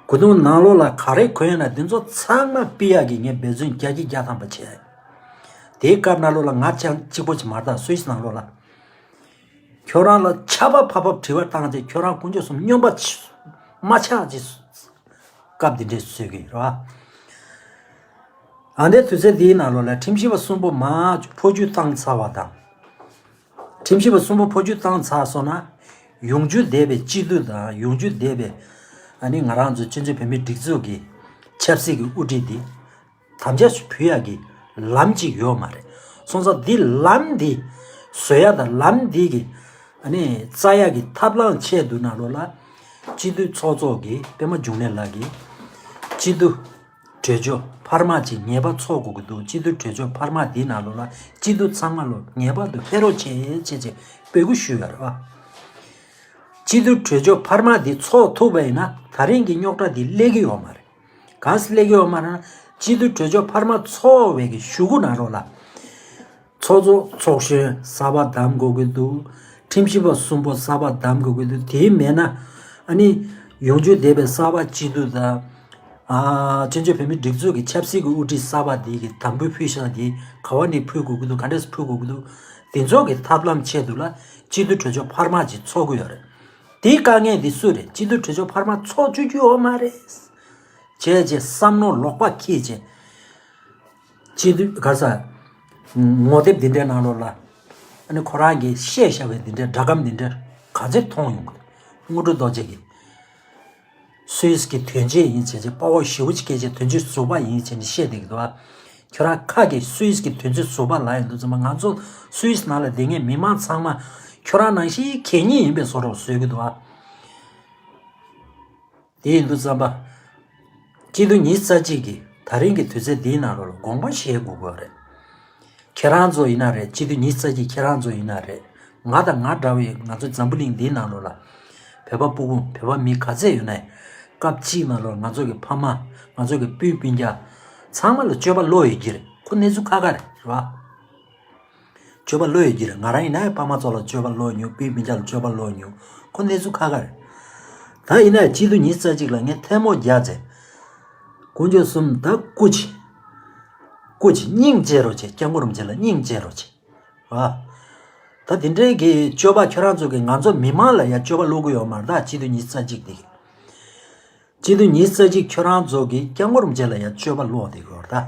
གོ་དུང་ནང་ལོགས་ལ་ག་རེ་གོན་ཡོད་ན་འདི་ཚོ་ཚང་མ་ཕུད་ཡག་གི་ངས་འབད་བརྩོན་བརྒྱ་ཀྱི་བརྒྱ་ཐམ་པ་བྱས། དེའི་སྐབས་ནང་ལོགས་ལ་ང་ཅང་གཅིག་པོ་ཅིག་མ་རེད་ད་སུད་སི་ནང་ལོགས་ལ། ཁྱོད་རང་ལ་ཆར་པ་ཕབ་ཕབ་དྲི་བ་བཏང་རྗེས་ཁྱོད་རང་དཀོན་མཆོག་གསུམ་སྨྱོན་པ་ཆ་མ་ཆག་ཅིག་སྐབས་འདི་འདྲས་བཟོས་གི་རེད་བ། ཨ་འདས་དུས་ཚོད་འདིའི་ནང་ལོགས་ལ་ཁྲིམས་ཞིབ་པ་གསུམ་པོ་མར་འཕོ་འགྱུར་བཏང་ཚར་བ་དང་། ཁྲིམས་ཞིབ་པ་གསུམ་པོ་འཕོ་འགྱུར་བཏང་ཚར་སོང་ན། ཡོང་རྒྱུ་བསྡད་པའི་སྤྱི་འཐུས་དང་ཡོང་རྒྱུ་བསྡད་པའི་ཨ་ནི་ང་རང་ཚོ་སྤྱི་ཚོགས་བོད་མིའི་སྒྲིག་འཛུགས་ཀྱི་ཆབ་སྲིད་ཀྱི་དབུ་ཁྲིད་འདི། དམ་བཅའ་ཞིག་ཕུལ་ཡག་གི་ལམ་ཅིག་ཡོད་མ་རེད། སོང་ཙང་འདི་ལམ་འདི་བཟོ་ཡག་དང་ལམ་འདི་གི་ཨ་ནི་རྩ་ཡག་གི་ཐབས་ལམ་ཆེད་དུ་ནང་ལོགས་ལ་སྤྱི་འཐུས་ཚོགས་གཙོ་གི་པད་མ་འབྱུང་གནས་ལགས་ཀྱིས་སྤྱི་འཐུས་གྲོས་ཆོད་འཕར་མ་ཅིག་ངེས་པར་ཚོགས་དགོས་ཀྱི་འདུག་སྤྱི་འཐུས་གྲོས་ཆོད་འཕར་མ་འདི་ནང་ལོགས་ལ་སྤྱི་འཐུས་ཚང་མ་ལོ་ངེས་པར་དུ་ཕེབས་རོགས་བྱེད་ཅེས་ཅེས་འབོད་སྐུལ་ཞུས་ཡོད་རེད་བ། སྤྱི་འཐུས་གྲོས་ཆོད་འཕར་མ་འདི་ཚོགས་ཐུབ་པ་ཡིན་ན་ད་རིང་གི་རྙོག་དྲ་འདི་སླེབས་ཀྱི་ཡོད་མ་རེད། གང་སླེབས་ཀྱི་ཡོད་མ་རེད་ན། སྤྱི་འཐུས་གྲོས་ཆོད་འཕར་མ་ཚོགས་པའི་གི་གཞུག་གུ་ནང་ལོགས་ལ། ཚོགས་གཙོ་ཚོགས་གཞོན་གསར་པ་བདམས་དགོས་ཀྱི་འདུག་ཁྲིམས་ཞིབ་པ་གསུམ་པོ་གསར་པ་བདམས་དགོས་ཀྱི་འདུག་དེ་མེད་ན། ཨ་ནི། ཡོང་རྒྱུ་བསྡད་པའི་གསར་པ་སྤྱི་འཐུས་དང་། ཨ། བཙན་བྱོལ་བོད་མིའི་སྒྲིག་འཛུགས་ཀྱི་ཆབ་སྲིད་ཀྱི་དབུ་ཁྲིད་གསར་པ་དེ་གི་དམ་འབུལ་ཕུལ་བཞག་དེ་ག་བ་ནས་ཕུལ་དགོས་ཀྱི་འདུག་ག་འདྲས་ཕུལ་དགོས་ཀྱི་འདུག་དེ་ཚོ་གི་ཐབས་ལམ་ཆེད་དུ་ལ་སྤྱི་འཐུས་གྲོས་ཆོད་འཕར་མ་ཅིག་ཚོགས་ཀྱི་ཡོད་རེད། དེའི་དཀའ་ངལ་འདི་སུ་རེད། སྤྱི་འཐུས་གྲོས་ཆོད་འཕར་མ་ཚོགས་བཅུག་རྒྱུ་ཡོད་མ་རེད། བྱས་རྗེས་བསམ་བློ་ལོག་པ་འཁྱེར་བྱས། སྤྱི་འཐུས་ག་ས། ངོ་དེབ་འདི་འདྲའི་ནང་ལོགས་ལ། ཨ་ནི་ཁོ་རང་གིས་བཤད་བཞག་པའི་འདི་འདྲའི་སྒྲ་སྒམ་འདི་འདྲ་ག་ཚོད་མཐོང་ཡོང་གི། དངོས་གྲུབ་རྡོ་རྗེ་གིས། སུད་སི་གི་དོན་གཅོད་ཡིན་བྱས་རྗེས་དཔའ་བོ་ཞེ་པོ་ཅིག་སྐད་ཆ་དོན་གཅོད་ཟུར་པ་ཡིན་བྱས་ནས་བཤད་བསྡད་ཀྱི་འདུག་ཨ། ཁྱོད་རང་ཁ་གིས་སུད་སི་གི་དོན་གཅོད་ཟུར་པ་ལབ་ཡོང་དུས་ཙམ་པ་ང་ཚོ་སུད་སི་ནང་ལ་བསྡད་མཁན་མི་མང་ཚང་མ་ཁྱོད་རང་ནང་བཞིན་གད་སྙིགས་ཡིན་པའི་བཟོ་འདྲ་བཟོས་ཀྱི་འདུག་ཨ། དེ་ཡིན་དུས་ཙམ་པ། སྤྱི་འཐུས་ཉི་ཤུ་རྩ་གཅིག་གིས་ད་རིང་གི་དུས་ཚོད་འདིའི་ནང་ལོགས་ལ་དགོངས་པ་བཞེས་དགོས་ཀྱི་ཡོད་རེད། ཁྱེད་རང་ཚོ་ཡིན་ན་རེད། སྤྱི་འཐུས་ཉི་ཤུ་རྩ་གཅིག་ཁྱེད་རང་ཚོ་ཡིན་ན་རེད། ང་དང་ང་འདྲ་བའི་ང་ཚོ་འཛམ་བུ་གླིང་འདིའི་ནང་ལོགས་ལ། བོད་པ་སྤུ་གུ་བོད་པ་མི་ག་ཚད་ཡོད་ན། སྐབས་གཅིག་ནང་ལོགས་ང་ཚོ་གི་ཕ་མ། ང་ཚོ་གི་སྤུན་སྤུན་ཀྱག་ཚང་མ་ལ་སྤྱོད་པ་བློ་ཡོད་ཀྱི་རེད། ཁོ་གནས་ཚུལ་ཁག་ཁག་རེད། རེད་བ། སྤྱོད་པ་བློ་ཡོད་ཀྱི་རེད། ང་རང་ཡིན་ན་ཕ་མ་ཚོ་ལ་སྤྱོད་པ་བློ་ཡོད་མྱོང་། སྤུན་སྤུན་ཀྱག་ལ་སྤྱོད་པ་བློ་ཡོད་མྱོང་། ཁོ་གནས་ཚུལ་ཁག་ཁག་རེད། ད་ཡིན་ན་སྤྱི་འཐུས་ཉི་ཤུ་རྩ་གཅིག་ལ་ངས་ཐལ་མོ་རྒྱག་ཚེ། དཀོན་མཆོག་གསུམ་ད་སྐུ་མཁྱེན། སྐུ་མཁྱེན་སྙིང་རྗེ་རོགས་བྱེད། སྐྱབས་མགོན་རིན་པོ་ཆེ་ལ་སྙིང་རྗེ་རོགས་བྱེད། ཨ། ད་དེ་འདྲའི་གི་སྤྱོད་པ་ཁྱོད་རང་ཚོ་གི་ང་ཚོ་མི་མང་ལ་ཡ་སྤྱོད་པ་བློ་གི་ཡོད་མ་རེད། ད་སྤྱི་འཐུས་ཉི་ཤུ་རྩ་གཅིག་དེ་གི། སྤྱི་འཐུས་ཉི་ཤུ་རྩ་གཅིག་ཁྱོད་རང་ཚོ་གིས་སྐྱབས་མགོན་རིན་པོ་ཆེ་ལ་ཡང་སྤྱོད་པ་ལོག་བསྡད་ཡོད་རེད་ད།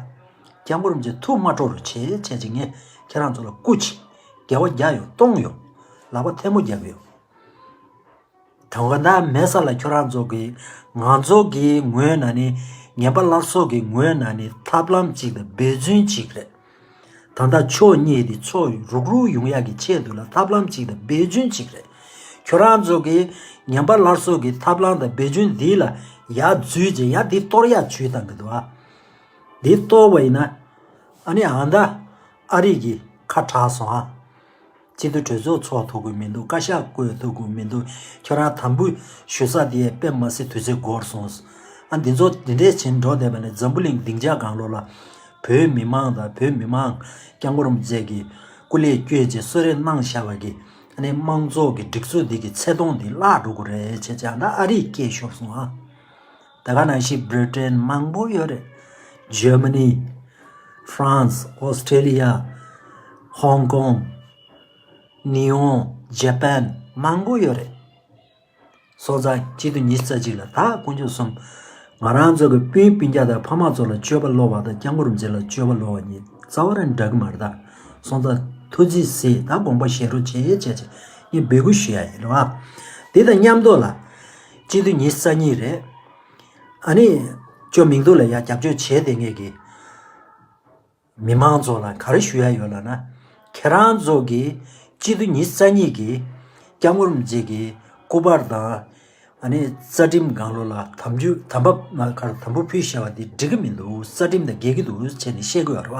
སྐྱབས་མགོན་རིན་པོ་ཆེ་ཐུགས་མ་སྤྲོ་རུ་བྱེད་བྱས་ཅིག་ངས་ཁྱེད་རང་ཚོ་ལ་སྐུ་མཁྱེན། དགེ་བ་རྒྱག་ཡོད། གཏོང་ཡོད། ལག་པ་ཐལ་མོ་རྒྱག་གི་ཡོད། དོན་དག་མེད་ས་ལ་ཁྱོད་རང་ཚོ་གི། ང་ཚོ་གི་ངོས་ནས་ནི། ངན་པ་སླར་གསོ་གི་ངོས་ནས་ནི་ཐབས་ལམ་གཅིག་དང་འབད་བརྩོན་གཅིག་རེད། ད་ལྟ་ཕྱོགས་གཉིས་དེ་ཕྱོགས་རུག་རུག་ཡོང་ཡག་གི་ཆེད་དུ་ལ་ཐབས་ལམ་གཅིག་དང་འབད་བརྩོན་གཅིག་རེད། ཁྱོད་རང་ཚོ་གི་ངན་པ་སླར་གསོ་གི་ཐབས་ལམ་དང་འབད་བརྩོན་འདི་ལ་ཡར་འཛུལ་རྗེས་ཡར་འདི་གཏོར་ཡག་བྱོས་བཏང་གི་འདུག་ཨ། འདི་གཏོར་བ་ཡིན་ན། ཨ་ནི་ཨ་མདའ་ཨ་རི་གི་ཁ་གྲག་སོང་ཨ། སྤྱི་འཐུས་གྲོས་ཚོགས་ཚོགས་ཐུབ་ཀྱི་མི་འདུག་བཀའ་ཤག་བསྐོས་ཐུབ་ཀྱི་མི་འདུག་ཁྱོད་རང་དམ་འབུལ་ཞུ་ས་དེ་དཔེ་མ་སྲིད་དུས་ཚོད་འགོར་སོང་། ཨ་འདི་ཚོ་འདི་འདྲས་བྱེད་འགྲོ་བསྡད་པ་ནས་འཛམ་བུ་གླིང་སྡིངས་ཆ་སྒང་ལོགས་ལ་བོད་མི་མང་དང་བོད་མི་མང་སྐྱབས་མགོན་རིན་པོ་ཆེ་གིས་སྐུ་ལས་བསྐྱོན་རྗེས་གསོལ་རས་གནང་བཞག་པ་གི་ཨ་ནི་དམངས་གཙོ་གི་སྒྲིག་འཛུགས་འདི་གི་ཚད་སྟོང་འདི་བརླག་འགྲོ་གི་རེད་བྱས་ཙང་ད་ཨ་རིས་སྐད་ཤོར་སོང་ཨ། ད་ག་ནང་བཞིན་Britain མང་པོ་ཡོད་རེད། Germany, France, Australia, Hong Kong, New York, Japan མང་པོ་ཡོད་རེད། སོང་ཙང་སྤྱི་འཐུས་ཉི་ཤུ་རྩ་གཅིག་ལ་ད་དཀོན་མཆོག་གསུམ། ང་རང་ཚོ་གི་སྤུན་སྤུན་ཀྱག་དང་ཕ་མ་ཚོ་ལ་སྤྱོད་པ་སློབ་པ་དང་སྐྱབས་མགོན་རིན་པོ་ཆེ་ལ་སྤྱོད་པ་སློབ་པ་གཉིས་རྩ་བ་རང་འདྲ་གི་མ་རེད་ད། སོང་ཙང་ཐུགས་རྗེ་གཟིགས་ད་དགོངས་པ་བཞེས་རོགས་བྱེད་བྱས་བྱས་ངས་འབོད་སྐུལ་ཞུ་ཡ་ཡིན་རེད་བ། དེ་དང་མཉམ་དུ་ལ། སྤྱི་འཐུས་ཉི་ཤུ་རྩ་གཉིས་རེད། ཨ་ནི། ཅོ་མིང་འདུག་ལ་ཡ་རྒྱབ་སྐྱོར་བྱས་དེ་ངེད་ཀྱི། མི་མང་ཚོ་ལ་ག་རེ་ཞུ་ཡ་ཡོད་ལབ་ན། ཁྱེད་རང་ཚོ་གི་སྤྱི་འཐུས་ཉི་ཤུ་རྩ་གཉིས་ཀྱིས་སྐྱབས་མགོན་རིན་པོ་ཆེ་གི་སྐུ་པར་དང་། ཨ་ནི་རྩ་ཁྲིམས་སྒང་ལོགས་ལ་དམ་ཆོས་དམ་པ་ང་གར་དམ་བུ་ཕུལ་བཞག་པ་དེ་འགྲིག་གི་མི་འདུག་རྩ་ཁྲིམས་དང་འགལ་གྱི་འདུག་བྱས་ནས་བཤད་ཀྱི་ཡོད་རེད་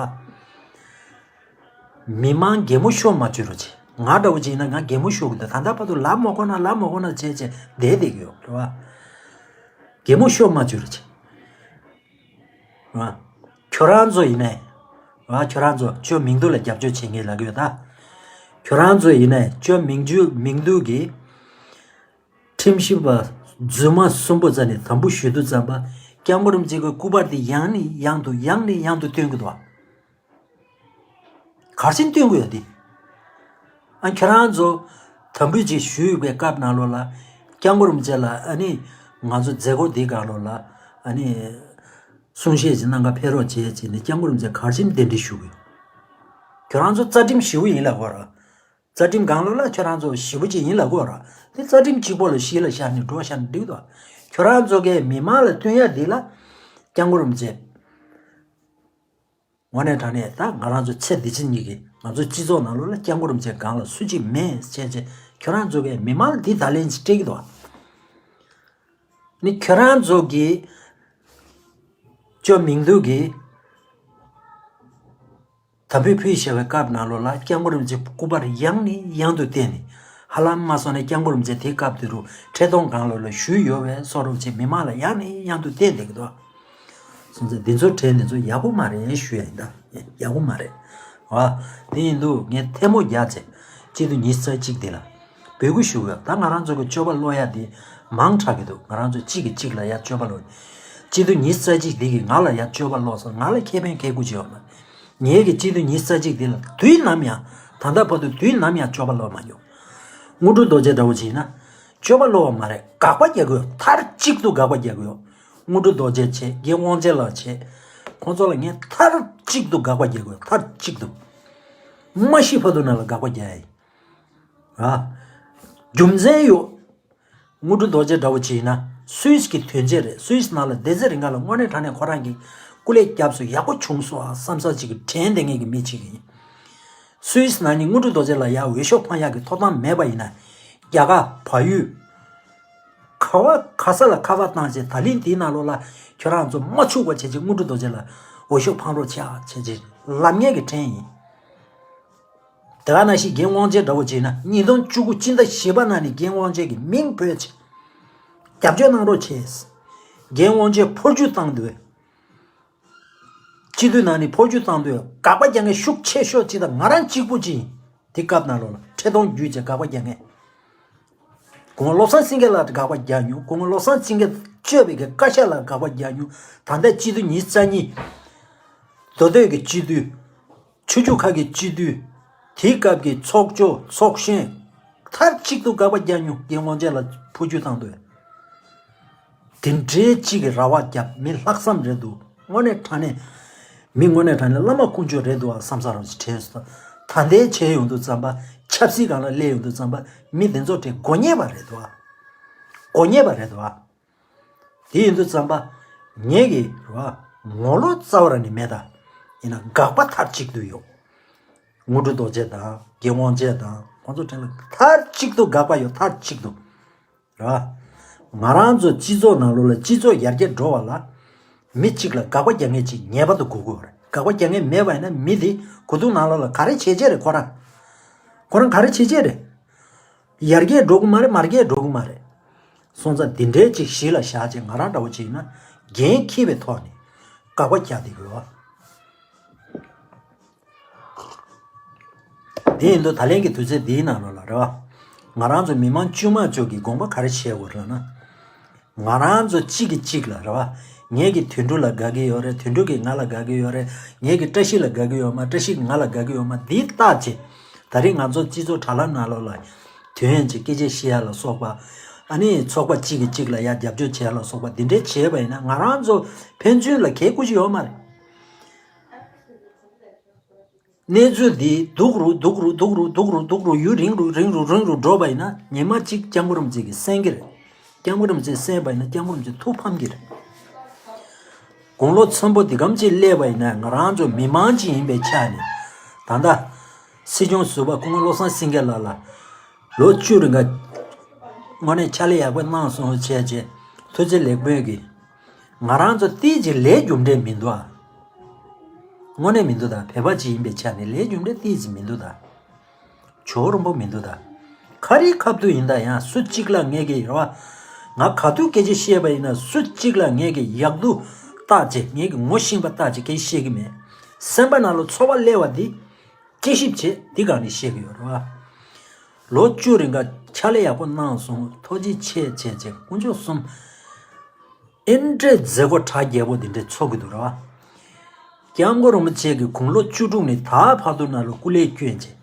བ། མི་མང་གད་མོ་ཤོར་མ་བཅུག་རོགས་བྱེད། ང་འདྲ་བོ་ཅིག་ཡིན་ན་ང་གད་མོ་ཤོར་གི་འདུག་ད་ལྟ་བར་དུ་ལབ་མ་གོ་ན་ལབ་མ་གོ་ན་བྱས་བྱས་བསྡད་བསྡད་ཀྱི་ཡོད་རེད་བ། གད་མོ་ཤོར་མ་བཅུག་རོགས་བྱེད། ཨ། ཁྱོད་རང་ཚོ་ཡིན་ནའི། ཨ་ཁྱོད་རང་ཚོ་ཁྱོད་མིང་འདུག་ལ་རྒྱབ་སྐྱོར་བྱེད་མཁན་ལབ་ཀྱི་ཡོད་ད། ཁྱོད་རང་ཚོ་ཡིན་ནའི་ཁྱོད་མིང་རྒྱུ་མིང་འདུག་གི། ཁྲིམས་ཞིབ་པ་རྫུན་མ་གསུམ་པོ་རྩ་ནས་དམ་བུ་ཞུ་དུས་ཙམ་པ་སྐྱབས་མགོན་རིན་པོ་ཆེ་གི་སྐུ་པར་དེ་ཡང་ནས་ཡང་དུ་ཡང་ནས་ཡང་དུ་སྟོན་གྱི་འདུག་བ། གར་ཕྱིན་སྟོན་དགོས་ཡ་དེ། ཨ་ཁྱེད་རང་ཚོ་དམ་འབུལ་ཅིག་ཞུས་པའི་སྐབས་ནང་ལོགས་ལ་སྐྱབས་མགོན་རིན་པོ་ཆེ་ལ་ཨ་ནི་ང་ཚོ་མཛད་སྒོ་འདི་སྒང་ལོགས་ལ་ཨ་ནི་གསུང་བཤད་ཅིག་གནང་ག་ཕེབས་རོགས་བྱེད་ཅེས་ནས་སྐྱབས་མགོན་རིན་པོ་ཆེ་གར་ཕྱིན་གདན་འདྲེན་ཞུ་གི་ཡོད། ཁྱེད་རང་ཚོ་རྩ་ཁྲིམས་ཞེ་པོ་ཡིན་ལབ་དགོས་ར། རྩ་ཁྲིམས་སྒང་ལོགས་ལ་ཁྱེད་རང་ཚོ་ཞེ་པོ་ཅིག་ཡིན་ལབ་དགོས་ར། དེ་རྩ་ཁྲིམས་གཅིག་པོ་ལ་གཞི་ལ་བཞག་ནས་འགྲོ་བཞག་ན་འགྲིག་འདུག་ཁྱེད་རང་ཚོ་གས་མི་མང་ལ་སྟོན་ཡ་འདི་ལ་སྐྱབས་མགོན་རིན་པོ་ཆེ། དངོས་གནས་དྲང་གནས་ད་ང་རང་ཚོ་ཚེ་འདི་ཕྱི་གཉིས་ཀྱི་ང་ཚོ་སྤྱི་ཚོགས་ནང་ལོགས་ལ་སྐྱབས་མགོན་རིན་པོ་ཆེ་སྒང་ལ་སུ་གཅིག་མེད་བྱས་བྱས་ཁྱོད་རང་ཚོ་གས་མི་མང་ལ་འདི་བརྡ་ལན་ཅིག་སྤྲད་ཀྱི་འདུག་ནི་ཁྱོད་རང་ཚོ་གི་ཅོ་མིང་འདུག་གི་དམ་བུ་ཕུལ་བཞག་པའི་སྐབས་ནང་ལོགས་ལ་སྐྱབས་མགོན་རིན་པོ་ཆེ་སྐུ་པར་ཡང་ནས་ཡང་དུ་བསྟན་ནས་ཧ་ལམ་མ་སོང་ནས་སྐྱབས་མགོན་རིན་པོ་ཆེ་དེའི་སྐབས་དེ་རུ་ཁྲི་སྟོང་སྒང་ལོགས་ལ་བཞུགས་ཡོད་པའི་བཟོ་འདྲ་བྱས་མི་མང་ལ་ཡང་ནས་ཡང་དུ་བསྟན་བསྡད་ཀྱི་འདུག་སོང་ཙང་འདི་ཚོ་གྲས་འདི་ཚོ་ཡག་པོ་མ་རེད་ཞུ་ཡ་ཡིན་ད། ཡག་པོ་མ་རེད། ཨ། དེ་ཡིན་དུས་ངས་ཐལ་མོ་རྒྱག་བྱས་སྤྱི་འཐུས་ཉི་ཤུ་རྩ་གཅིག་འདི་ལ་འབོད་སྐུལ་ཞུ་དགོས། ད་ང་རང་ཚོ་གི་སྤྱོད་པ་སློབ་ཡ་འདི་མང་དྲགས་ཀྱི་འདུག་ང་རང་ཚོ་གཅིག་གིས་གཅིག་ལ་ཡ་སྤྱོད་པ་སློབ། སྤྱི་འཐུས་ཉི་ཤུ་རྩ་གཅིག་འདི་གིས་ང་ལ་ཡ་སྤྱོད་པ་སློབ་སོང་། ང་ལ་ཁེ་ཕན་ག་གི་ཡོད་མ་རེད། ངེད་ཀྱི་སྤྱི་འཐུས་ཉི་ཤུ་རྩ་གཅིག་འདི་ལ་དུས་ནམ་ཡང་ད་ལྟ་བར་དུ་དུས་ནམ་ཡང་སྤྱོད་པ་སློབ་མ་མྱོང་། དངོས་གྲུབ་རྡོ་རྗེ་འདྲ་བོ་ཅིག་ཡིན་ན། སྤྱོད་པ་སློབ་པ་མ་རེད། དགག་པ་རྒྱག་གི་ཡོད། མཐའ་གཅིག་ཏུ་དགག་པ་རྒྱག་གི་ཡོད། དངོས་གྲུབ་རྡོ་རྗེ་བྱས། རྒན་དབང་ཆེན་ལགས་བྱས། ཁོང་ཚོ་ལ་ངས་མཐའ་གཅིག་ཏུ་དགག་པ་རྒྱག་གི་ཡོད། མཐའ་གཅིག་ཏུ། མ་ཤི་བར་དུ་ནང་ལ་དགག་པ་རྒྱག་ཡ་ཡིན། ར། རྒྱུ་མཚན་ཡོད། དངོས་གྲུབ་རྡོ་རྗེ་འདྲ་བོ་ཅིག་ཡིན་ན་སུད་སི་གི་དོན་ཆེན་རེད། སུད་སི་ནང་ལ་བསྡད་ཚེ་རིང་ག་ལ་དངོས་གནས་དྲང་གནས་ཁོ་རང་གི་སྐུ་ལས་བསྐྱབས་སོང་། ཡག་པོ་བྱུང་སོང་ཨ་བསམ་ས་ཅིག་གི་དྲན་བསྡད་མཁན་གྱི་མི་ཅིག་ཡིན། སུད་སི་ནང་ནས་དངོས་གྲུབ་རྡོ་རྗེ་ལ་ཡར་འོས་ཤོག་འཕང་ཡག་གི་ཐོབ་ཐང་མེད་པ་ཡིན་ན། རྒྱ་གར་བལ་ཡུལ། ག་བ་ག་ས་ལ་ཁ་པར་བཏང་བྱས་ད་ལན་དེའི་ནང་ལོགས་ལ་ཁྱོད་རང་ཚོ་མ་ཚུགས་པ་བྱས་བྱས་དངོས་གྲུབ་རྡོ་རྗེ་ལ་འོས་ཤོག་འཕང་རོགས་བྱས་བྱས་བྱས་ལབ་མཁན་གྱི་དྲན་ཡིན། དེ་ག་ནང་བཞིན་རྒན་དབང་ཆེན་འདྲ་བོ་བྱས་ན་ཉིས་སྟོང་བཅུ་དགུ་སྤྱི་ཟླ་བཞི་པ་ནང་ནས་རྒན་དབང་ཆེན་གྱི་མིང་བོས་བྱས། རྒྱབ་སྐྱོར་གནང་རོགས་བྱས། རྒན་དབང་ཆེན་འཕོ་འགྱུར་བཏང་དུས། སྤྱི་འཐུས་ནང་ནས་འཕོ་འགྱུར་བཏང་དུས་དགག་པ་རྒྱག་མཁན་ཤུགས་ཆེ་ཤོས་གཅིག་དང་ང་རང་གཅིག་པུ་གཅིག་ཡིན། དེ་སྐབས་ནང་ལོགས་ལ་ཁྲི་སྟོང་བརྒྱུད་བྱས་དགག་པ་རྒྱག་མཁན། སྐུ་ངོ་བློ་བཟང་སེང་གེ་ལགས་དགག་པ་རྒྱག་མྱོང་། སྐུ་ངོ་བློ་བཟང་སེང་གེ་གཙོས་པའི་གི་བཀའ་ཤག་ལ་དགག་པ་རྒྱག་མྱོང་། ད་ལྟ་སྤྱི་འཐུས་ཉི་ཤུ་རྩ་གཉིས། མདོ་སྟོད་ཀྱི་སྤྱི་འཐུས། ཆོས་བརྒྱུད་ཁག་གི་སྤྱི་འཐུས། དེའི་སྐབས་ཀྱི་ཚོགས་གཙོ་ཚོགས་གཞོན། མཐའ་གཅིག་ཏུ་དགག་པ་རྒྱག་མྱོང་། རྒན་དབང་ཆེན་ལ་འཕོ་འགྱུར་བཏང་དུས། དེ་འདྲའི་གཅིག་གི་ར་བ་བརྒྱབ་མི་ལྷག་བསམ་རེད་འདུག་དངོས་གནས་དྲང་གནས། མི་དངོས་གནས་དྲང་གནས་བླ་མ་དཀོན་མཆོག་རེད་འདུག་ཨ་བསམ་ས་རང་ཞིག་དྲན་སོང་། ད་ལྟའི་བྱས་ཡོང་དུས་ཙམ་པ། ཆབ་སྲིད་སྒང་ལ་སླེབས་ཡོང་དུས་ཙམ་པ། མི་དེ་ཚོ་དེ་མགོ་ཉེས་པ་རེད་དོ། མགོ་ཉེས་པ་རེད་དོ། དེ་ཡིན་དུས་ཙམ་པ། ངེད་ཀྱི་རེད་བ། ངོ་ལོག་རྩ་བ་རང་ནས་མེད་ད། ཡིན་ན་དགག་པ་མཐའ་གཅིག་ཏུ་ཡོད། དངོས་གྲུབ་རྡོ་རྗེ་དང་རྒྱལ་དབང་རྗེ་དང་ཁོང་ཚོ་དྲན་ལ་མཐའ་གཅིག་ཏུ་དགག་པ་ཡོད། མཐའ་གཅིག་ཏུ། རེད་བ། ང་རང་ཚོ་སྤྱི་ཚོགས་ནང་ལོགས་ལ་སྤྱི་ཚོགས་ཡར་རྒྱས་འགྲོ་བ་ལ། མི་གཅིག་ལ་དགག་པ་རྒྱག་མཁན་གཅིག་ངེས་པར་དུ་དགོས་ཀྱི་ཡོད་རེད། དགག་པ་རྒྱག་མཁན་མེད་པ་ཡིན་ན་མི་དེ་གོ་ཐུག་ནང་ལོགས་ལ་ག་རེ་བྱེད་ཆེད་རེད་ཁོ་རང་། ཁོ་རང་ག་རེ་བྱེད་ཆེད་རེད། ཡར་རྒྱས་འགྲོ་གི་མ་རེད། མར་རྒྱས་འགྲོ་གི་མ་རེད། སོང་ཙང་འདི་འདྲའི་ཅིག་གཞི་ལ་བཞག་བྱས་ང་རང་འདྲ་བོ་ཅིག་ཡིན་ན་འགན་འཁྱེར་བའི་ཐོག་ནས་དགག་པ་རྒྱག་བསྡད་དགོས་བ། དེ་ཡིན་དུས་ད་ལན་གྱི་དུས་ཚོད་འདིའི་ནང་ལོགས་ལ་རེད་བ། ང་རང་ཚོ་མི་མང་དཀྱུས་མ་ཚོ་གིས་དགོངས་པ་ག་རེ་བཞེས་དགོས་རེད་ལབ་ན། ང་རང་ཚོ་གཅིག་གིས་གཅིག་ལ་རེད་བ། ངེད་ཀྱིས་དོན་གྲུབ་ལ་དགའ་གི་ཡོད་རེད། དོན་གྲུབ་ཀྱིས་ང་ལ་དགའ་གི་ཡོད་རེད། ངེད་ཀྱིས་བཀྲ་ཤིས་ལ་དགའ་གི་ཡོད་མ། བཀྲ་ཤིས་ཀྱིས་ང་ལ་དགའ་གི་ཡོད་མ། འདི་བརྟག་བྱས། ད་རེས་ང་ཚོ་སྤྱི་ཚོགས་དྲ་ལམ་ནང་ལོགས་ལ་དོན་ཡོད་ཅིག་སྐད་ཆ་བཤད་ཡ་ལ་སོགས་པ། ཨ་ནི་ཚོགས་པ་གཅིག་གིས་གཅིག་ལ་ཡ་རྒྱབ་སྐྱོར་བྱེད་ཡ་ལ་སོགས་པ་འདི་འདྲའི་བྱས་པ་ཡིན་ན་ང་རང་ཚོ་ཕན་ཚུན་ལ་གལ་ཁུར་གྱི་ཡོད་མ་རེད། གནས་ཚུལ་འདི་སྡུག་རུ་སྡུག་རུ་སྡུག་རུ་སྡུག་རུ་སྡུག་རུ་ཡུན་རིང་རུ་རིང་རུ་རིང་རུ་འགྲོ་བ་ཡིན་ན་ཉི་མ་གཅིག་སྐྱབས་མགོན་རིན་པོ་ཆེ་གིས་གསན་གྱི་རེད། སྐྱབས་མགོན་རིན་པོ་ཆེ་གསན་པ་ཡིན་ན་སྐྱབས་མགོན་རིན་པོ་ཆེ་ཐུགས་ཕམ་གྱི་རེད། དགུང་ལོ་ཆེན་པོ་འདི་གམ་ཅིག་སླེབས་པ་ཡིན་ན་ང་རང་ཚོ་མི་མང་ཅིག་ཡིན་པའི་ཆ་ནས། ད་ལྟ་སྲིད་སྐྱོང་ཟུར་པ་སྐུ་ངོ་བློ་བཟང་སེང་གེ་ལགས་ལ་ལོ་བཅུ་རིང་ག་དངོས་གནས་ཕྱག་ལས་ཡག་པོ་གནང་སོང་བྱས་རྗེས་ཐུགས་རྗེ་ལེགས་འབུལ་གྱིས། ང་རང་ཚོ་ཏིས་ཅིག་ལས་རྒྱུ་འབྲས་མི་འདུག་ཨ། དངོས་གནས་མི་འདུག་ད། བོད་པ་ཅིག་ཡིན་པའི་ཆ་ནས་ལས་རྒྱུ་འབྲས་ཏིས་ཅིག་མི་འདུག་ད། ཇོ་བོ་རིན་པོ་མི་འདུག་ད། ག་རེའི་ཁ་ཐུག་ཡིན་ད། ཡང་སུ་གཅིག་ལ་ངས་ཀྱི་རེད་བ། ང་ག་དུས་སྐད་ཆ་བཤད་པ་ཡིན་ན་སུ་གཅིག་ལ་ངས་ཀྱི་ཡག་སྡུག་བརྟག་བྱས། ངས་ཀྱི་ངོ་ཤེས་པ་བརྟག་བྱས་སྐད་ཆ་བཤད་ཀྱི་མེད། སེམས་པ་ནང་ལ་ཚོར་བ་སླེབས་པ་འདི་དཔྱད་ཞིབ་བྱས་འདི་སྒང་ནས་བཤད་ཀྱི་ཡོད་རེད་བ། ལོ་བཅུ་རིང་ག་ཕྱག་ལས་ཡག་པོ་གནང་སོང་། ཐུགས་རྗེ་ཆེ་བྱས་བྱས་དཀོན་མཆོག་གསུམ། ཨེ་འདྲའི་མཛད་སྒོ་གྲ་རྒྱས་པོ་འདི་འདྲའི་ཚོགས་ཀྱི་འདུག་ར་བ། སྐྱབས་མགོན་རིན་པོ་ཆེ་གིས་དགུང་ལོ་བཅུ་དྲུག་ནས་ད་བར་དུ་ནང་ལ་སྐུ་ལས་བསྐྱོན་བྱས།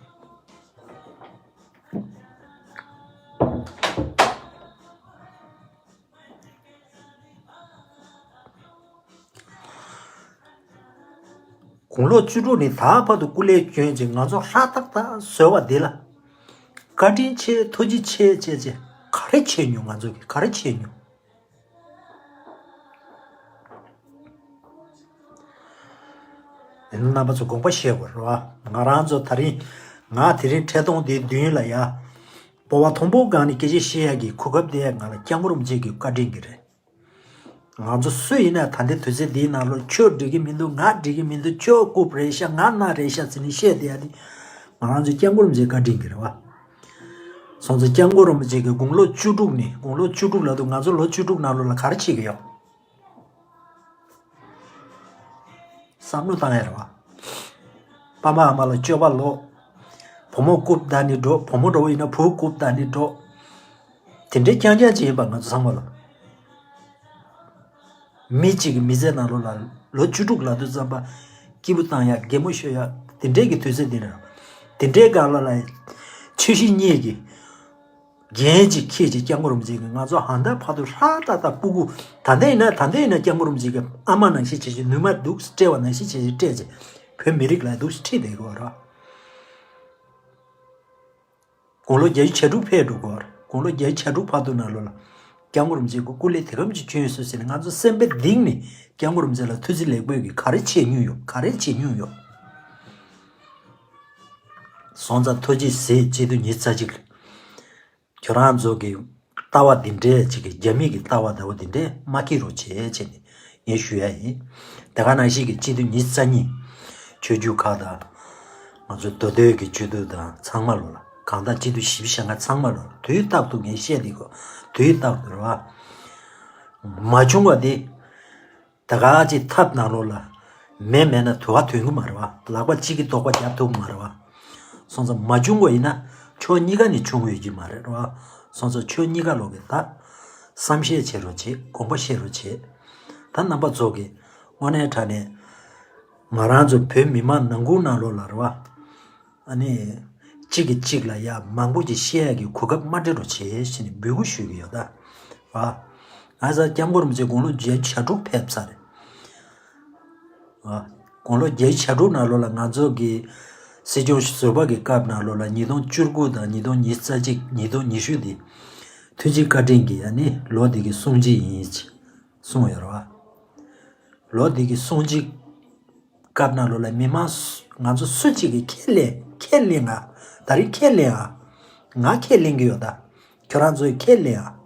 དགུང་ལོ་བཅུ་དྲུག་ནས་ད་བར་དུ་སྐུ་ལས་བསྐྱོན་བྱས་ང་ཚོ་ཧྲ་ཏག་ཏག་བཟོས་པ་འདི་ལ་བཀའ་དྲིན་ཆེ། ཐུགས་རྗེ་ཆེ་བྱས་བྱས་ག་རེ་བྱས་མྱོང་། ང་ཚོ་གིས་ག་རེ་བྱས་མྱོང་། རྣམ་པ་ཚོ་དགོངས་པ་བཞེས་དགོས་རེད་བ། ང་རང་ཚོ་ད་རིང་། ང་དེ་རིང་འཕྲལ་གཏོང་འདིའི་མདུན་ལ་ཡ། སྤོབས་པ་མཐོན་པོའི་སྒང་ནས་སྐད་ཆ་བཤད་ཡ་གི་གོ་སྐབས་དེ་ང་ལ་སྐྱབས་མགོན་རིན་པོ་ཆེ་གིས་བཀའ་དྲིན་གྱི་རེད། ང་ཚོ་སུ་ཡིན་ན་ད་ལྟའི་དུས་ཚོད་འདིའི་ནང་ལོགས་ཁྱོད་འགྲིག་གི་མི་འདུག་ང་འགྲིག་གི་མི་འདུག་ཁྱོད་རྐུབ་རེད་ཤག་ང་ན་རེད་ཤག་ཟེར་ནས་བཤད་བསྡད་ཡ་དེ། ང་རང་ཚོ་སྐྱབས་མགོན་རིན་པོ་ཆེ་བཀའ་དྲིན་གྱི་རེད་བ། སོང་ཙང་སྐྱབས་མགོན་རིན་པོ་ཆེ་གིས་དགུང་ལོ་བཅུ་དྲུག་ནས། དགུང་ལོ་བཅུ་དྲུག་ལབ་དུས་ང་ཚོ་ལོ་བཅུ་དྲུག་ནང་ལོགས་ལ་ག་རེ་བྱེད་ཀྱི་ཡོད། བསམ་བློ་བཏང་ཡ་རེད་བ། པ་ཕ་ཨ་མ་ལ་སྤྱོད་པ་ལོག་བུ་མོ་རྐུབ་བདའ་ནི་འགྲོ། བུ་མོ་འགྲོ་བ་ཡིན་ན་བུ་རྐུབ་བདའ་ནི་འགྲོ། དེ་འདྲའི་རྐྱང་རྐྱང་ཅིག་ཡིན་པ་ང་ཚོ་ཚང་མ་ལ། མི་གཅིག་གི་མི་ཚེ་ནང་ལོགས་ལ་ལོ་བཅུ་དྲུག་ལབ་དུས་ཙམ་པ་སྐྱིད་པོ་བཏང་ཡ། གད་མོ་ཤོར་ཡ། དེ་འདྲའི་གི་དུས་ཚོད་འདི་ནས་དེ་འདྲའི་སྒང་ལ་ལ་ཆོས་བཤེས་གཉེན་གྱི་འགན་ཅིག་འཁྱེར་བྱས་སྐྱབས་མགོན་རིན་པོ་ཆེ་གིས་ང་ཚོ་ཧང་ད་ཕ་དུ་ཧྲ་ཏག་ཏག་སྤུ་གུ། ད་ལྟ་ཡིན་ན། ད་ལྟ་ཡིན་ན་སྐྱབས་མགོན་རིན་པོ་ཆེ་གི་ཨ་མ་ནང་བཞིན་བྱས་བྱས། ནུ་མ་འདུག་སྤྲད་པ་ནང་བཞིན་བྱས་བྱས་སྤྲད་བྱས། བོད་མི་རིགས་ལ་འདུག་ཁྲིད་བསྡད་དགོས་ར། དགུང་ལོ་བརྒྱད་ཅུ་གྱ་དྲུག་ཕེབས་འགྲོ་དགོས་ར། དགུང་ལོ་བརྒྱད་ཅུ་གྱ་དྲུག་བར་དུ་ནང་ལོགས་ལ་སྐྱབས་མགོན་རིན་པོ་ཆེ་གི་སྐུ་ལས་དེ་གམ་ཅིག་བསྐྱོན་སོང་ཟེར་ནས་ང་ཚོ་སེམས་པའི་གཏིང་ནས་སྐྱབས་མགོན་རིན་པོ་ཆེ་ལ་ཐུགས་རྗེ་ལེགས་འབུལ་གྱིས་ག་རེ་བྱས་མྱོང་ཡོད། ག་རེ་བྱས་མྱོང་ཡོད། སོང་ཙང་ཐུགས་རྗེ་གཟིགས། སྤྱི་ཟླ་ཉི་ཤུ་རྩ་གཅིག་ལ། ཁྱོད་རང་ཚོ་གི་ལྟ་བ་འདི་འདྲའི་ཅིག་གི་རྒྱ་མི་གི་ལྟ་བ་འདྲ་བོ་འདི་འདྲའི་མ་སྐྱེ་རོགས་བྱེད་ཅེས་ནས་ངས་ཞུ་ཡ་ཡིན། དེ་ག་ནང་བཞིན་གི་སྤྱི་ཟླ་ཉི་ཤུ་རྩ་གཉིས་ཆོས་བརྒྱུད་ཁག་དང་། ང་ཚོ་མདོ་སྟོད་ཀྱི་སྤྱི་འཐུས་དང་ཚང་མ་ལོ་ལ། གང་ལྟར་སྤྱི་འཐུས་བཞི་བཅུ་ཞེ་ལྔ་ཚང་མ་ལོ་ལ་དུས་རྟག་ཏུ་ངས་བཤད་བསྡད་དགོས། དུས་རྟག་ཏུ་རེད་བ། མ་བྱུང་བ་དེ། ད་ག་ཅིག་ཐབ་ནང་ལོགས་ལ་མེ་མེད་ན་དུ་བ་ཐོན་གི་མ་རེད་བ། ལག་པ་གཅིག་གིས་རྡོག་པ་རྒྱབ་ཐུབ་མ་རེད་བ། སོང་ཙང་མ་བྱུང་བ་ཡིན་ན་ཕྱོགས་གཉིས་ཀ་ནས་བྱུང་ཡོད་ཀྱི་མ་རེད་བ། སོང་ཙང་ཕྱོགས་གཉིས་ཀ་ལོག་གི་ད་བསམ་ཤེས་བྱེད་རོགས་བྱེད། དགོངས་པ་བཞེས་རོགས་བྱེད། ད་རྣམ་པ་ཚོ་གི་དངོས་གནས་དྲང་གནས་ང་རང་ཚོ་བོད་མི་མང་ནང་ཁུལ་ནང་ལོགས་ལ་རེད་བ། ཨ་ནི། གཅིག་གིས་གཅིག་ལ་ཡ་མང་པོ་ཅིག་བཤད་ཡ་གི་གོ་སྐབས་མ་སྤྲད་རོགས་བྱེད་ཞེས་ནས་འབོད་སྐུལ་ཞུ་གི་ཡོད་ད། ཨ། ང་ཚོ་སྐྱབས་མགོན་རིན་པོ་ཆེ་དགུང་ལོ་བརྒྱད་ཅུ་གྱ་དྲུག་ཕེབས་ཚར་རེད། ཨ། དགུང་ལོ་བརྒྱད་ཅུ་གྱ་དྲུག་ནང་ལོགས་ལ་ང་ཚོ་གི་ སྲིད་སྐྱོང་ཟུར་པ་གི་སྐབས་ནང་ལོགས་ལ་ཉིས་སྟོང་བཅུ་དགུ་དང་ཉིས་སྟོང་ཉི་ཤུ་རྩ་གཅིག་ཉིས་སྟོང་ཉི་ཤུ་འདི་ཐུའུ་ཅི་བཀའ་དྲིན་གྱི་ཨ་ནི་ལོ་འདི་གི་སྲུང་བརྩི་ཡིན་ཅེས་གསུངས་ཡོད་རེད་བ། ལོ་འདི་གི་སྲུང་བརྩི་སྐབས་ནང་ལོགས་ལ་མི་མང་སུ་ང་ཚོ་སུ་གཅིག་གིས་ཁས་ལེན་ཁས་ལེན་ང་ད་རིང་ཁས་ལེན་ཨ། ང་ཁས་ལེན་གྱི་ཡོད་ད། ཁྱོད་རང་ཚོས་ཁས་ལེན་ཨ།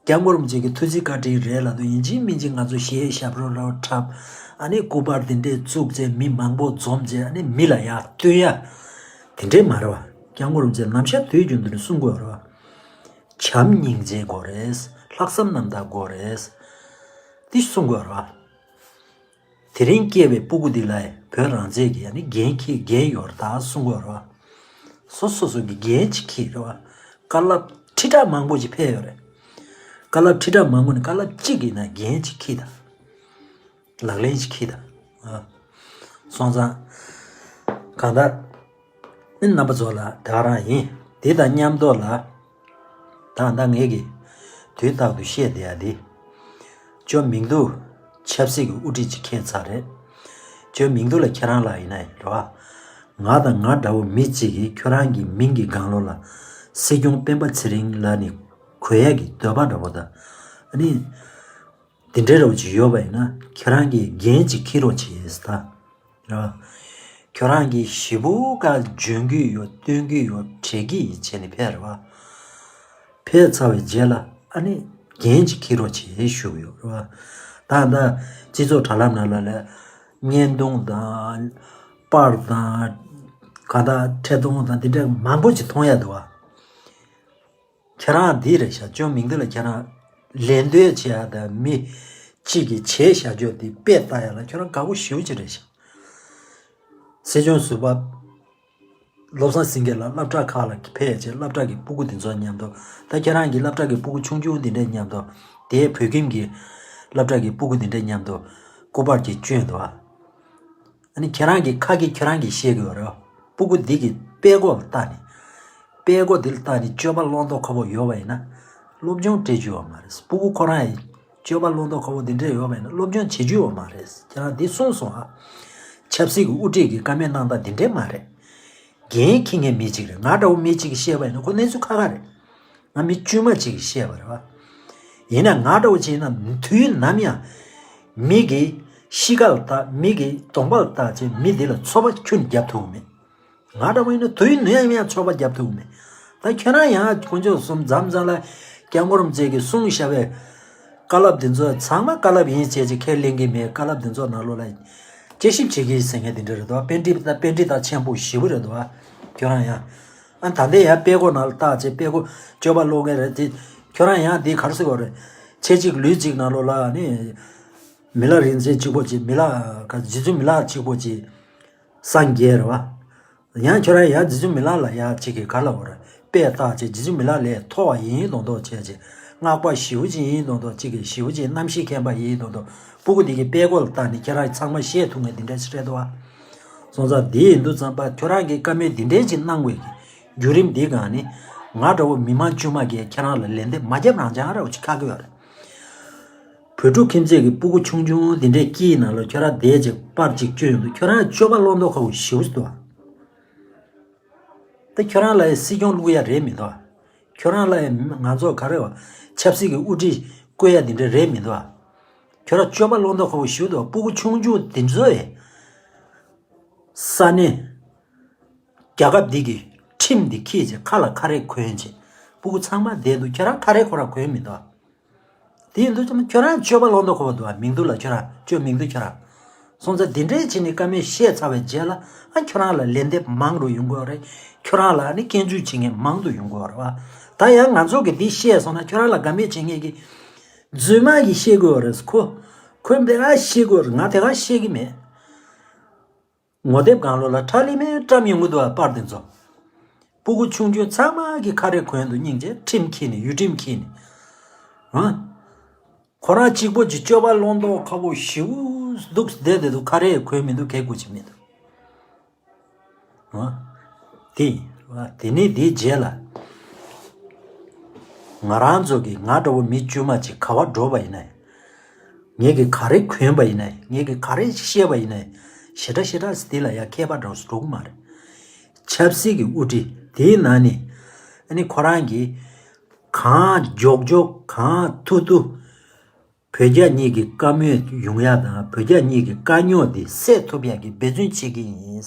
སྐྱབས་མགོན་རིན་པོ་ཆེ་གི་ཐུགས་རྗེ་བཀའ་དྲིན་རེད་ལབ་དུས་ཡིན་གཅིག་མིན་གཅིག་ང་ཚོ་གཞས་ཞབས་བྲོ་ར་འཁྲབ། ཨ་ནི་སྐུ་པར་འདི་འདྲས་བཙུགས་བྱས་མི་མང་པོ་འཛོམས་བྱས་ཨ་ནི་མི་ལ་ཡར་སྟོན་ཡ། དེ་འདྲས་མ་རེད་བ། སྐྱབས་མགོན་རིན་པོ་ཆེ་ནམ་ཞག་དུས་རྒྱུན་དུ་ནས་གསུང་དགོས་རེད་བ། བྱམས་སྙིང་རྗེ་དགོས་རེད། ལྷག་བསམ་རྣམ་དག་དགོས་རེད། འདི་གསུང་དགོས་རེད་བ། དེ་རིང་སྐྱེས་པའི་སྤུ་གུ་འདི་ལ་བོད་རང་བཙན་གྱི་ཨ་ནི་འགན་འཁྱེར་འགན་ཡོད་རེད་ད་གསུང་དགོས་རེད་བ། སོ་སོ་སོ་གི་འགན་ཅིག་འཁྱེར་རེད་བ། བཀའ་སློབ་ཁྲི་ཕྲག་མང་པོ་ཅིག་ཕེབས་ཡོད་རེད། བཀའ་སློབ་ཁྲི་ཕྲག་མང་པོ་ནས་བཀའ་སློབ་གཅིག་ཡིན་ན་འགན་ཅིག་འཁྱེར་དང་། ལག་ལེན་ཅིག་འཁྱེར་དང་། ཨ། སོང་ཙང་། གང་ལྟར། ནི་རྣམ་པ་ཚོ་ལ་དེ་ག་རང་ཡིན། དེ་དང་མཉམ་དུ་ལ། ད་ལྟ་ངས་ཀྱི་དུས་རྟག་ཏུ་བཤད་བསྡད་ཡ་འདི། ཅོ་མིང་དུ་ཆབ་སྲིད་ཀྱི་དབུ་ཁྲིད་ཅིག་འཁེལ་ཚར་རེད། ཅོ་མིང་དུ་ལ་ཁྱེད་རང་ལ་ཡིན་ན་ཡིན་རེད་བ། ང་དང་ང་འདྲ་བོ་མི་གཅིག་གིས་ཁྱོད་རང་གི་མིང་གི་སྒང་ལོགས་ལ་སྲིད་སྐྱོང་སྤེན་པ་ཚེ་རིང་ལ་ནི་གོ་ཡ་གི་འདོད་པ་འདྲ་བོ་དང་། ཨ་ནི། འདི་འདྲའི་རོགས་ཅིག་ཡོད་པ་ཡིན་ན་ཁྱེད་རང་གིས་འགན་ཅིག་འཁྱེར་རོགས་བྱེད་ཟེར་ད། རེད་བ། ཁྱོད་རང་གིས་ཞེ་པོ་ཀ་འཇོན་གྱི་ཡོད་སྟོན་གྱི་ཡོད་བྲེལ་གྱི་ཡིན་བྱས་ནས་ཕེབས་རེད་བ། ཕེབས་ཚར་བའི་རྗེས་ལ་ཨ་ནི་འགན་ཅིག་འཁྱེར་རོགས་བྱེད་ཞུ་གི་ཡོད་རེད་བ། ད་ལྟ་སྤྱི་ཚོགས་དྲ་ལམ་ནང་ལ་ལ་བརྙན་ཐུང་དང་པར་དང་ག་ད་འཕྲིན་ཐུང་དང་འདི་འདྲ་མང་པོ་ཅིག་མཐོང་ཡ་འདུག་བ། ཁྱེད་རང་འདི་རེད་ཤག་ཅོ་མིང་འདི་ལ་ཁྱེད་རང་ལན་འདོད་བྱེད་ཡ་དང་མི་གཅིག་གིས་བྱས་བཞག་ཆོག་འདི་དཔེ་ལྟ་ཡ་ལ་ཁྱེད་རང་དགའ་པོ་ཞེ་པོ་ཅིག་རེད་ཤག་སྲིད་སྐྱོང་ཟུར་པ་བློ་བཟང་སེང་གེ་ལགས་སློབ་གྲྭ་ཁག་ལ་ཕེབས་བྱས་སློབ་གྲྭ་གི་སྤུ་གུ་འདི་ཚོ་མཉམ་དུ། ད་ཁྱེད་རང་གི་སློབ་གྲྭ་གི་སྤུ་གུ་ཆུང་ཆུང་འདི་འདྲས་མཉམ་དུ། དེའི་བོད་ཁྱིམ་གྱི་སློབ་གྲྭ་གི་སྤུ་གུ་འདི་འདྲས་མཉམ་དུ་སྐུ་པར་གྱི་བསྐྱོན་འདུག་ཨ། ཨ་ནི་ཁྱེད་རང་གི་ཁ་སྐད་ཁྱེད་རང་གིས་བཤད་དགོས་རེད། སྤུ་གུ་འདི་གི་དཔྲལ་མགོ་ལ་བལྟ་ནས། དཔྲལ་མགོ་འདི་ལ་བལྟ་ནས་སྤྱོད་པ་བླང་དོར་ཁ་པོ་ཡོད་པ་ཡིན་ན། སློབ་སྦྱོང་སྤྲད་རྒྱུ་ཡོད་མ་རེད། སྤུ་གུ་ཁོ་རང་ཡི་སྤྱོད་པ་བླང་དོར་ཁ་པོ་འདི་འདྲས་ཡོད་པ་ཡིན་ན་སློབ་སྦྱོང་བྱེད་རྒྱུ་ཡོད་མ་རེད། ཁྱེད་རང་འདི་གསུངས་སོང་ཨ། ཆབ་སྲིད་ཀྱི་དབུ་ཁྲིད་ཀྱི་བཀའ་མོལ་གནང་སྟངས་འདི་འདྲས་མ་རེད། འགན་འཁྱེར་མཁན་མི་གཅིག་རེད། ང་འདྲ་བོ་མི་གཅིག་གིས་བཤད་པ་ཡིན་ན་ཁོ་གནས་ཚུལ་ཁ་ཁ་རེད། ང་མི་དཀྱུས་མ་གཅིག་གིས་བཤད་པ་རེད་བ། ཡིན་ན་ང་འདྲ་བོ་བྱས་ན་དུས་ནམ་ཡང་མི་གི་གཤིས་ཀ་ལ་བལྟ། མི་གི་གདོང་པ་ལ་བལྟ་བྱས་མི་དེ་ལ་ཚོད་དཔག་ཁྱོན་རྒྱབ་ཐུབ་མེད། ང་འདྲ་བོ་ཡིན་ན་དུས་ནམ་ཡང་ཚོད་དཔག་རྒྱབ་ཐུབ་མེད། ད་ཁྱོད་རང་ཡང་དཀོན་མཆོག་གསུམ་མཚམས་མཚམས་ལ་སྐྱབས་མགོན་རིན་པོ་ཆེ་གིས་གསུངས་བཞག་པའི་བཀའ་སློབ་དེ་ཚོ་ཚང་མ་བཀའ་སློབ་ཡིན་བྱས་ཅིག་ཁས་ལེན་གྱི་མེད། བཀའ་སློབ་དེ་ཚོ་ནང་ལོགས་ལ་དཔྱད་ཞིབ་བྱེད་ཀྱི་ཟེར་མཁན་དེ་འདྲ་རེད་དོ། པཎྜི་ཏ་པཎྜི་ཏ་ཆེན་པོ་ཞེ་པོ་རེད་དོ། ཁྱོད་རང་ཡང་། ཨ་ད་ལྟའི་ཡང་དཔྲལ་མགོ་ནང་ལ་བལྟ་བྱས་དཔྲལ་མགོ་སྤྱོད་པ་སློང་མཁན་རེད་དེ། ཁྱོད་རང་ཡང་དེ་ག་རེ་ཟེར་དགོས་རེད། ཚེ་གཅིག་ལུས་གཅིག་ནང་ལོགས་ལ་ནི། མི་ལ་རིག་འཛིན་གཅིག་པོ་གཅིག་མི་ལ་ག་རྗེ་བཙུན་མི་ལ་གཅིག་པོ་གཅིག་སངས་རྒྱས་རེད་བ། ཡང་ཁྱོད་རང་ཡང་རྗེ་བཙུན་མི་ལ་ལ་ཡང་གཅིག་གིས་ག་ལ་འོ་རེད། དཔེ་བལྟ་བྱས་རྗེ་བཙུན་མི་ལ་ལས་མཐོ་བ་ཡིན་མདོག་མདོག་བྱས་བྱས་སྔགས་པ་ཞེ་པོ་ཅིག་ཡིན་མདོག་མདོག་གཅིག་གིས་ཞེ་པོ་ཅིག་རྣམ་ཤེས་མཁན་པ་ཡིན་མདོག་མདོག་སྤུ་གུ་འདི་གི་དཔྲལ་མགོ་ལ་བལྟ་ནས་ཁྱེད་རང་ཚང་མ་བཤད་ཐུབ་མཁན་འདི་འདྲ་ཞིག་རེད་དོ། སོང་ཙང་འདི་ཡིན་དུས་ཙམ་པ་ཁྱོད་རང་གིས་བཀའ་མོལ་འདི་འདྲའི་ཅིག་གནང་བའི་བརྒྱུད་རིམ་འདི་སྒང་ནས་ང་འདྲ་བོ་མི་མང་དཀྱུས་མ་གིས་ཁྱེད་རང་ལ་ལན་འདེབས་མ་བརྒྱབ་རང་ཅང་ར་བོ་ཅིག་ཁག་གི་ཡོད་རེད། བོད་ཕྲུག་ཁྱིམ་མཚེས་ཀྱི་སྤུ་གུ་ཆུང་ཆུང་འདི་འདྲའི་སྐྱིད་ནང་ལ་ཁྱོད་རང་བསྡད་ཅིག་པར་ཅིག་བཅོས་ཡོང་དུས་ཁྱོད་རང་སྤྱོད་པ་བླང་དོར་ཁ་བོ་ཞེ་པོ་ཞིག་འདུག་ཨ། ད་ཁྱོད་རང་ལ་ཡང་སྲིད་སྐྱོང་བླུག་ཡ་རེད་མི་འདུག་ཨ། ཁྱོད་རང་ལ་ཡང་ང་ཚོ་ག་རེ་བ་ཆབ་སྲིད་ཀྱི་དབུ་ཁྲིད་བསྐོ་ཡ་འདི་འདྲ་རེད་མི་འདུག་ཨ། ཁྱོད་རང་སྤྱོད་པ་བླང་དོར་ཁ་བོ་ཞེ་པོ་འདུག་ཨ། སྤུ་གུ་ཆུང་ཆུང་འདི་ཚོ་ཡང་ས་གནས་རྒྱལ་ཁབ་འདི་གི་ཁྲིམས་འདི་འཁྱེར་བྱས་ཁ་ལ་ཁ་རས་གོན་བྱས་སྤུ་གུ་ཚང་མ་བསྡད་འདུག་ཁྱོད་རང་ཁ་རས་ཁོ་རང་གོན་མི་འདུག་ཨ། དེ་ཡིན་དུས་ཙམ་ཁྱོད་རང་སྤྱོད་པ་བླང་དོར་ཁ་བོ་འདུག་ཨ། མིང་དུ་ལ་ཁྱོད་རང་སྤྱོད་མིང་དུ་ཁྱོད་རང་། སོང་ཙང་འདི་འདྲའི་བྱས་ནས་བཀའ་མོལ་བཤད་ཚར་བའི་རྗེས་ལ་ཨ་ཁྱོད་རང་ལ་ལན་འདེབས་མང་རུ་ཡོང་གི་ཡོད་རེད། ཁྱོད་རང་ལ་ཨ་ནི་སྐྱོན་བརྗོད་བྱེད་མཁན་མང་དུ་ཡོང་གི་ཡོད་རེད་བ། ད་ཡང་ང་ཚོ་གིས་འདི་བཤད་སོང་ན་ཁྱོད་རང་ལ་དགའ་མོས་བྱེད་མཁན་གྱི་རྫུན་མ་གིས་བཤད་གི་ཡོད་རེད། ཁོ་ཁོས་འདི་ག་བཤད་གི་ཡོད་རེད། ང་དེ་ག་བཤད་གི་མེད། ངོ་དེབ་སྒང་ལོགས་ལ་ཁྲ་ལི་མེ་བཀྲམ་ཡོང་གི་འདུག་ཨ། པར་དེ་ཚོ། སྤུ་གུ་ཆུང་ཆུང་ཚང་མ་གིས་ཁ་རས་གོན་འདུག་སྙིང་རྗེ། ཁྲིམས་འཁྱེར་ནས་ཡུལ་ཁྲིམས་འཁྱེར་ནས། ཨ། ཁོ་རང་གཅིག་པོ་གཅིག་སྤྱོད་པ་བླང་དོར་ཁ་བོ་ཞེ་པོ་འདུག་བསྡད་བསྡད་འདུག་ཁ་རས་གོན་མི་འདུག་གད་སྐུ་ཅིག་མི་འདུག་ཨ། དེ། ཨ། དེ་ནས་དེའི་རྗེས་ལ། ང་རང་ཚོ་གིས་ང་འདྲ་བོ་མི་དཀྱུས་མ་ཅིག་ག་བ་འགྲོ་བ་ཡིན་ན། ངས་ཀྱི་ག་རེ་གོན་པ་ཡིན་ན། ངས་ཀྱི་ག་རེ་བཤད་པ་ཡིན་ན། ཞེ་དྲག་ཞེ་དྲག་དེ་ལ་ཡང་མཁས་པ་འདྲ་བོ་འགྲོ་གི་མ་རེད། ཆབ་སྲིད་ཀྱི་དབུ་ཁྲིད་དེའི་ནང་ནས་ཨ་ནི་ཁོ་རང་གིས་གང་མགྱོགས་མགྱོགས་གང་ཐུབ་ཐུབ་བོད་རྒྱ་གཉིས་ཀྱི་བཀའ་མོལ་ཡོང་ཡ་དང་བོད་རྒྱ་གཉིས་ཀྱི་དཀའ་རྙོག་དེ་སེལ་ཐུབ་ཡ་གི་འབད་བརྩོན་བྱེད་ཀྱི་ཡིན།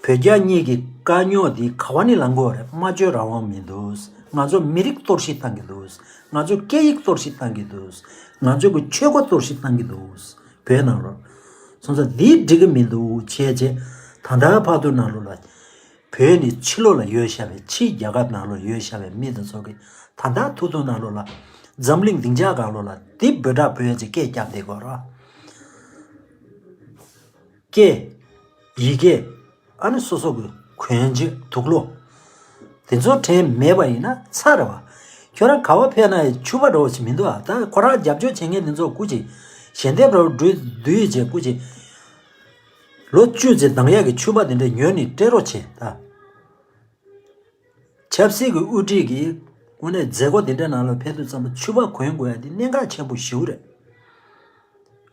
བོད་རྒྱ་གཉིས་ཀྱི་དཀའ་རྙོག་འདི་ག་བ་ནས་ལངས་དགོས་རེད། སྨྲ་བརྗོད་རང་དབང་མི་འདུག་ང་ཚོ་མི་རིགས་གཏོར་བཤིག་བཏང་གི་འདུག་ང་ཚོ་སྐད་ཡིག་གཏོར་བཤིག་བཏང་གི་འདུག་ང་ཚོ་གི་ཆོས་འཁོར་གཏོར་བཤིག་བཏང་གི་འདུག་བོད་ནང་ལོགས། སོང་ཙང་འདི་འགྲིག་གི་མི་འདུག་བྱས་བྱས་ད་ལྟ་བར་དུ་ནང་ལོགས་ལ་བོད་ནི་ཕྱི་ལོགས་ལ་ཡོད་བཞག་པའི་ཕྱིའི་རྒྱལ་ཁབ་ནང་ལོགས་ཡོད་བཞག་པའི་མི་དེ་ཚོ་གི་ད་ལྟ་ཐུག་ཐུག་ནང་ལོགས་ལ་འཛམ་གླིང་སྡིངས་ཆ་སྒང་ལོགས་ལ་འདི་བོད་ཕྲུག་བོད་ཡན་ཆད་སྐད་རྒྱབ་བསྡད་དགོས་ར། སྐད། ཡི་གེ། ཨ་ནི་སོ་སོ་གི་གོན་རྒྱུ་དུག་ལོག་དེ་ཚོ་དྲན་མེད་པ་ཡིན་ན་ཚར་རེད་བ། ཁྱོད་རང་ག་བ་ཕེབས་ན་ཡང་ཕྱུ་པ་འདྲ་བོ་ཞིག་མི་འདུག་ཨ། ད་ཁོ་རང་རྒྱབ་སྐྱོར་བྱེད་མཁན་དེ་ཚོ་སྐུ་མཁྱེན། ཞལ་འདེབས་རོགས་བསྡུས་བསྡུས་བྱས་སྐུ་མཁྱེན། ལོ་བཅུ་ཙམ་ལྡང་ཡག་གི་ཕྱུ་པ་དེ་འདྲ་ཉོས་ནས་སྤྲད་རོགས་བྱེད་ད། ཆབ་སྲིད་ཀྱི་དབུ་ཁྲིད་ཀྱིས་དངོས་གནས་མཛད་སྒོ་དེ་འདྲའི་ནང་ལ་ཕེབས་དུས་ཙམ་པ་ཕྱུ་པ་གོན་དགོས་ཡ་དེ་གནད་འགག་ཆེན་པོ་ཞེ་པོ་རེད།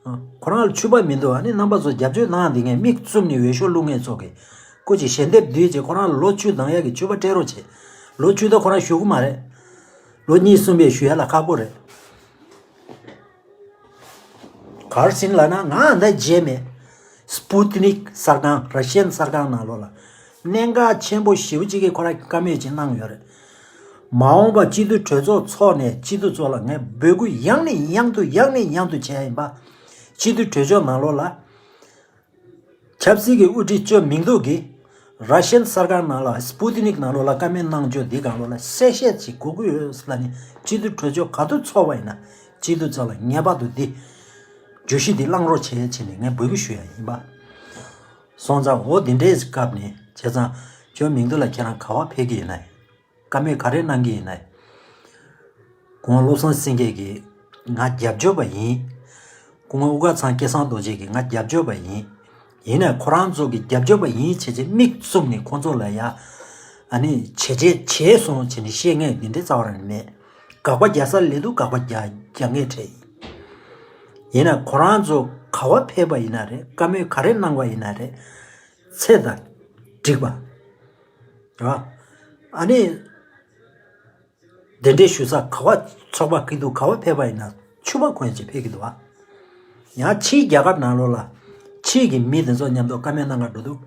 ཨ། ཁོ་རང་ལ་ཕྱུ་པ་མི་འདུག་ཨ་ནི་རྣམ་པ་ཚོ་རྒྱབ་སྐྱོར་གནང་། དེ་ངས་མིག་བཙུམ་ནས་འོས་ཤོག་བླུག་མཁན་ཚོ་གིས་སྐུ་མཁྱེན་ཞལ་འདེབས་བསྡུས་རྗེས་ཁོ་རང་ལ་ལོ་བཅུ་ལྡང་ཡ་གི་ཕྱུ་པ་སྤྲད་རོགས་བྱེད། ལོ་བཅུ་ད་ཁོ་རང་བཞུགས་གི་མ་རེད། ལོ་གཉིས་གསུམ་པའི་བཞུགས་ཡ་ལ་ཁག་པོ་རེད། ག་རེ་ཟེར་ལབ་ན་ང་འདི་བརྗེད་མེད། སྤུ་ཏི་ནིག་གསར་ཁང་ར་ཤན་གསར་ཁང་ནང་ལོགས་ལ་གནད་འགག་ཆེན་པོ་ཞེ་པོ་ཅིག་གིས་ཁོ་རང་གིས་བཀའ་མོལ་ཅིག་གནང་ཡོད་རེད། མ་འོངས་པ་སྤྱི་འཐུས་གྲོས་ཚོགས་འཚོགས་ནས་སྤྱི་འཐུས་ཚོ་ལ་ངས་འབོད་སྐུལ་ཡང་ནས་ཡང་དུ་ཡང་ནས་ཡང་དུ་བྱས་ཡིན་པ། སྤྱི་འཐུས་གྲོས་ཚོགས་ནང་ལོགས་ལ་ཆབ་སྲིད་ཀྱི་དབུ་ཁྲིད་ཅོ་མིང་འདུག་གིས་ར་ཤན་གསར་ཁང་ནང་ལ་སྤུ་ཏི་ནིག་ནང་ལོགས་ལ་བཀའ་མོལ་གནང་ཕྱོགས་འདི་སྒང་ལོགས་ལ་གསལ་བཤད་ཅིག་དགོས་ཀྱི་ཡོད་ལབ་ནས་སྤྱི་འཐུས་གྲོས་ཚོགས་ག་དུས་འཚོགས་པ་ཡིན་ན་སྤྱི་འཐུས་ཚོ་ལ་ངེས་པར་དུ་འདི་བརྗོད་གཞི་འདི་བླང་རོགས་བྱེད་བྱས་ནས་ངས་འབོད་སྐུལ་ཞུ་ཡ་ཡིན་པ། སོང་ཙང་འོ་འདི་འདྲའི་སྐབས་ནས་བྱས་ཙང་ཅོ་མིང་འདུག་ལ་ཁྱེད་རང་ག་བ་ཕེབས་ཀྱི་ཡིན་ན། བཀའ་མོལ་ག་རེ་གནང་གི་ཡིན་ན། གོང་བློ་བཟང་སེང་གེ་གིས་ང་རྒྱབ་སྐྱོར་པ་ཡིན། སྐུ་ངོ་དབུ་དཀར་ཚང་སྐལ་བཟང་རྡོ་རྗེ་གིས་ང་རྒྱབ་སྐྱོར་པ་ཡིན། ཡིན་ནའི་ཁོ་རང་ཚོ་གི་རྒྱབ་སྐྱོར་པ་ཡིན་བྱས་བྱས་མིག་བཙུམ་ནས་ཁོང་ཚོ་ལ་ཡ། ཨ་ནི་བྱས་བྱས་བྱས་སོང་བྱས་ནས་བཤད་མཁན་འདི་འདྲའི་རྩ་བ་རང་ནས་མེད། དགག་པ་རྒྱག་ས་ལས་འདུག་དགག་པ་རྒྱག་རྒྱག་མཁན་གྲས་ཡིན། ཡིན་ནའི་ཁོ་རང་ཚོ་ག་བ་ཕེབས་པ་ཡིན་ན་རེད། བཀའ་མོལ་ག་རེ་གནང་བ་ཡིན་ན་རེད། ཚད་དང་འགྲིག་པ། རེད་བ། ཨ་ནི། དེ་འདྲའི་ཞུ་ས་ག་བ་ཚོགས་པ་ཁེ་འདུག་ག་བ་ཕེབས་པ་ཡིན་ན་ཕྱུ་པ་གོན་བྱས་ཕེབས་ཀྱི་འདུག་བ། ཡང་ཕྱིའི་རྒྱལ་ཁབ་ནང་ལོགས་ལ་ཕྱིའི་གི་མི་དེ་ཚོ་མཉམ་དུ་བཀའ་མོལ་གནང་ག་འགྲོ་དུས་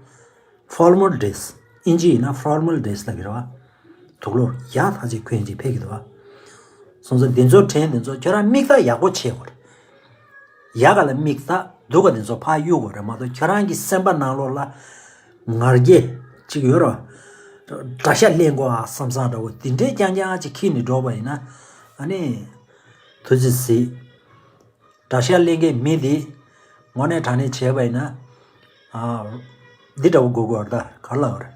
ཕོར་མལ་ཌེ་རེ་སི། ཨིན་ཇི་ཡིན་ན་ཕོར་མལ་ཌེ་རེ་སི་ལབ་ཀྱི་རེད་བ། དུག་ལོག་ཡག་ཐག་ཆོད་གོན་བྱས་ཕེབས་ཀྱི་འདུག་བ། སོང་ཙང་འདི་ཚོ་ཕྲན་འདི་ཚོ་ཁྱོད་རང་མིག་ལྟ་ཡག་པོ་བྱེད་དགོས་རེད། ཡག་ག་ལ་མིག་ལྟ་སྡུག་ག་འདི་ཚོ་ཕར་གཡུག་དགོས་རེད་མ་གཏོགས་ཁྱོད་རང་གི་སེམས་པ་ནང་ལོགས་ལ་ང་རྒྱལ་ཅིག་ཡོད་རེད་བ། དགྲ་ཤ་ལེན་དགོས་ཨ་བསམ་བསམ་འདྲ་བོ་འདི་འདྲའི་རྐྱང་རྐྱང་ཅིག་འཁྱེར་ནས་འགྲོ་བ་ཡིན་ན་ཨ་ནི་ཐུགས་རྗེ་གཟིགས། དགྲ་ཤ་ལེན་མཁན་མི་འདི་དངོས་གནས་དྲང་གནས་བྱས་པ་ཡིན་ན་ཨ་འདི་འདྲ་བོ་དགོས་དགོས་རེད། ད་ག་རེ་ལབ་དགོས་རེད།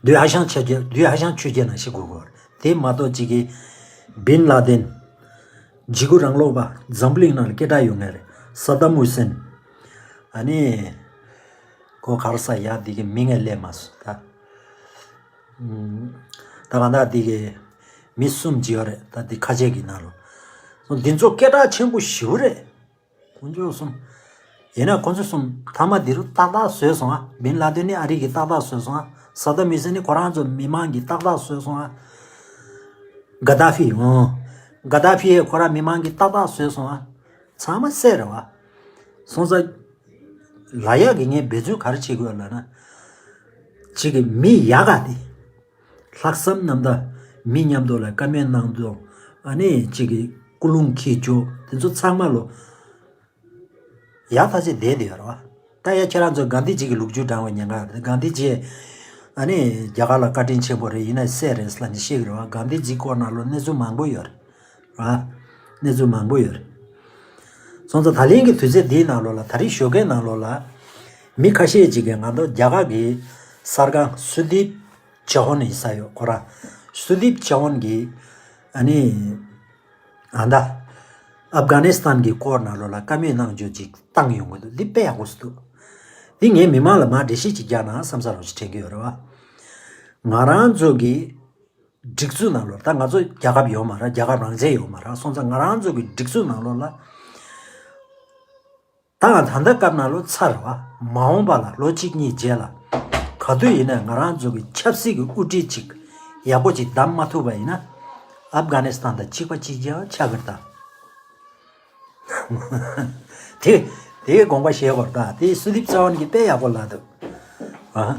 བདུད་ཧ་ཤང་ཆོས་རྒྱལ། བདུད་ཧ་ཤང་ཆོས་རྒྱལ་ནང་བཞིན་དགོས་དགོས་རེད། དེ་མ་གཏོགས་གཅིག་གིས་བིན་ལ་དིན། འཇིགས་སྐུལ་རང་ལོག་པ་འཛམ་བུ་གླིང་ནང་ལ་སྐད་གྲགས་ཡོད་མཁན་རེད། ས་དམ་ཧུ་སེན། ཨ་ནི། ཁོ་ག་རེ་ཟེར་ཡ་འདི་གི་མིང་ངས་སླེབས་མ་སོང་ད། ཨུམ། ད་གང་ལྟར་འདི་གི་མི་གསུམ་ཅིག་ཡོད་རེད། ད་འདི་ཁ་ཆེ་གི་ནང་ལོགས། འདི་ཚོ་སྐད་གྲགས་ཆེན་པོ་ཞེ་པོ་རེད། ཁོང་ཚོ་གསུམ། ཡིན་ན་ཁོང་ཚོ་གསུམ་མཐའ་མ་འདི་རུ་ཏག་ཏག་བཟོས་སོང་ཨ། བིན་ལ་དིན་ནི་ཨ་རི་གིས་ཏག་ཏག་བཟོས་སོང་ཨ། ས་དམ་ཧུ་སེན་ནི་ཁོ་རང་ཚོ་མི་མང་གིས་ཏག་ཏག་བཟོས་སོང་ཨ། ག་དཱ་ཧྥི་འོང་། ག་དཱ་ཧྥི་ཡས་ཁོ་རང་མི་མང་གིས་ཏག་ཏག་བཟོས་སོང་ཨ། ཚང་མ་བསད་རེད་བ། སོང་ཙང་། ལ་ཡག་གི་ངས་འབད་བརྩོན་ག་རེ་བྱེད་དགོས་ལབ་ན། གཅིག་གི་མི་ཡག་ག་དེ། ལྷག་བསམ་རྣམ་དག་མི་མཉམ་དུ་ལ་བཀའ་མོལ་གནང་དུས་ཨ་ནི་གཅིག་གི་ཀུན་སློང་འཁྱེར་ཕྱོགས་དེ་ཚོ་ཚང་མ་ལོ་ཡག་ཐག་ཆོད་བསྡད་དེ་ཡོད་རེད་བ། ད་ཡ་ཁྱེད་རང་ཚོ་གྷན་དྷི་ཇི་གི་ལོ་རྒྱུས་བགྲང་བའི་ཉེན་ཁ་རེད། གྷན་དྷི་ཇི་ཨ་ནི་རྒྱ་གར་ལ་བཀའ་དྲིན་ཆེན་པོ་རེད། ཡིན་ན་བསད་རེད་ལབ་ནས་བཤད་ཀྱི་རེད་བ། གྷན་དྷི་ཇི་སྐོར་ནང་ལོ་གནས་ཚུལ་མང་པོ་ཡོད་རེད་བ། གནས་ཚུལ་མང་པོ་ཡོད་རེད། སོང་ཙང་ད་ལན་གྱི་དུས་ཚོད་འདིའི་ནང་ལོགས་ལ་ད་རེས་ཞོགས་ཀའི་ནང་ལོགས་ལ་མི་ཁ་ཤས་ཅིག་གིས་ང་ཚོ་རྒྱ་གར་གྱི་གསར་ཁང་སུ་དིབ་ཇ་ཧོན་ཡིན་ས་ཡོད་ཁོ་རང་། སུ་དིབ་ཇ་ཧོན་གྱིས་ཨ་ནི་ཨ་ད་ཨབ་གྷ་ནི་སི་ཐན་གྱི་སྐོར་ནང་ལོགས་ལ་བཀའ་མོལ་གནང་རྒྱུ་ཅིག་བཏང་ཡོང་གི་འདུག་འདི་དཔེ་ཡག་པོ་ཞིག་འདུག་འདི་ངས་མི་མང་ལ་མར་འགྲེལ་བཤད་ཅིག་རྒྱག་ན་བསམ་ས་རོགས་ཞིག་དྲན་གྱི་ཡོད་རེད་བ། ང་རང་ཚོ་གི་སྒྲིག་འཛུགས་ནང་ལོགས་ད་ང་ཚོ་རྒྱལ་ཁབ་ཡོད་མ་རེད། རྒྱལ་ཁབ་རང་བཙན་ཡོད་མ་རེད། སོང་ཙང་ང་རང་ཚོ་གི་སྒྲིག་འཛུགས་ནང་ལོགས་ལ་ ད་ང་ད་ལྟ་སྐབས་ནང་ལོ་ཚར་བ། མ་འོངས་པ་ལ་ལོ་གཅིག་གཉིས་རྗེས་ལ། ག་དུས་ཡིན་ན་ང་རང་ཚོ་གི་ཆབ་སྲིད་ཀྱི་དབུ་ཁྲིད་ཅིག་ཡག་པོ་ཅིག་བདམས་མ་ཐུབ་པ་ཡིན་ན། ཨབ་གྷ་ནི་སི་ཐན་དང་གཅིག་པ་གཅིག་རྐྱང་ཆགས་ཀྱི་རེད་ད། དེ་དེའི་དགོངས་པ་བཞེས་དགོས་རེད་ད། དེ་སུ་དིབ་ཚེ་ཝན་གྱིས་དཔེ་ཡག་པོ་ལབ་འདུག་ཨ།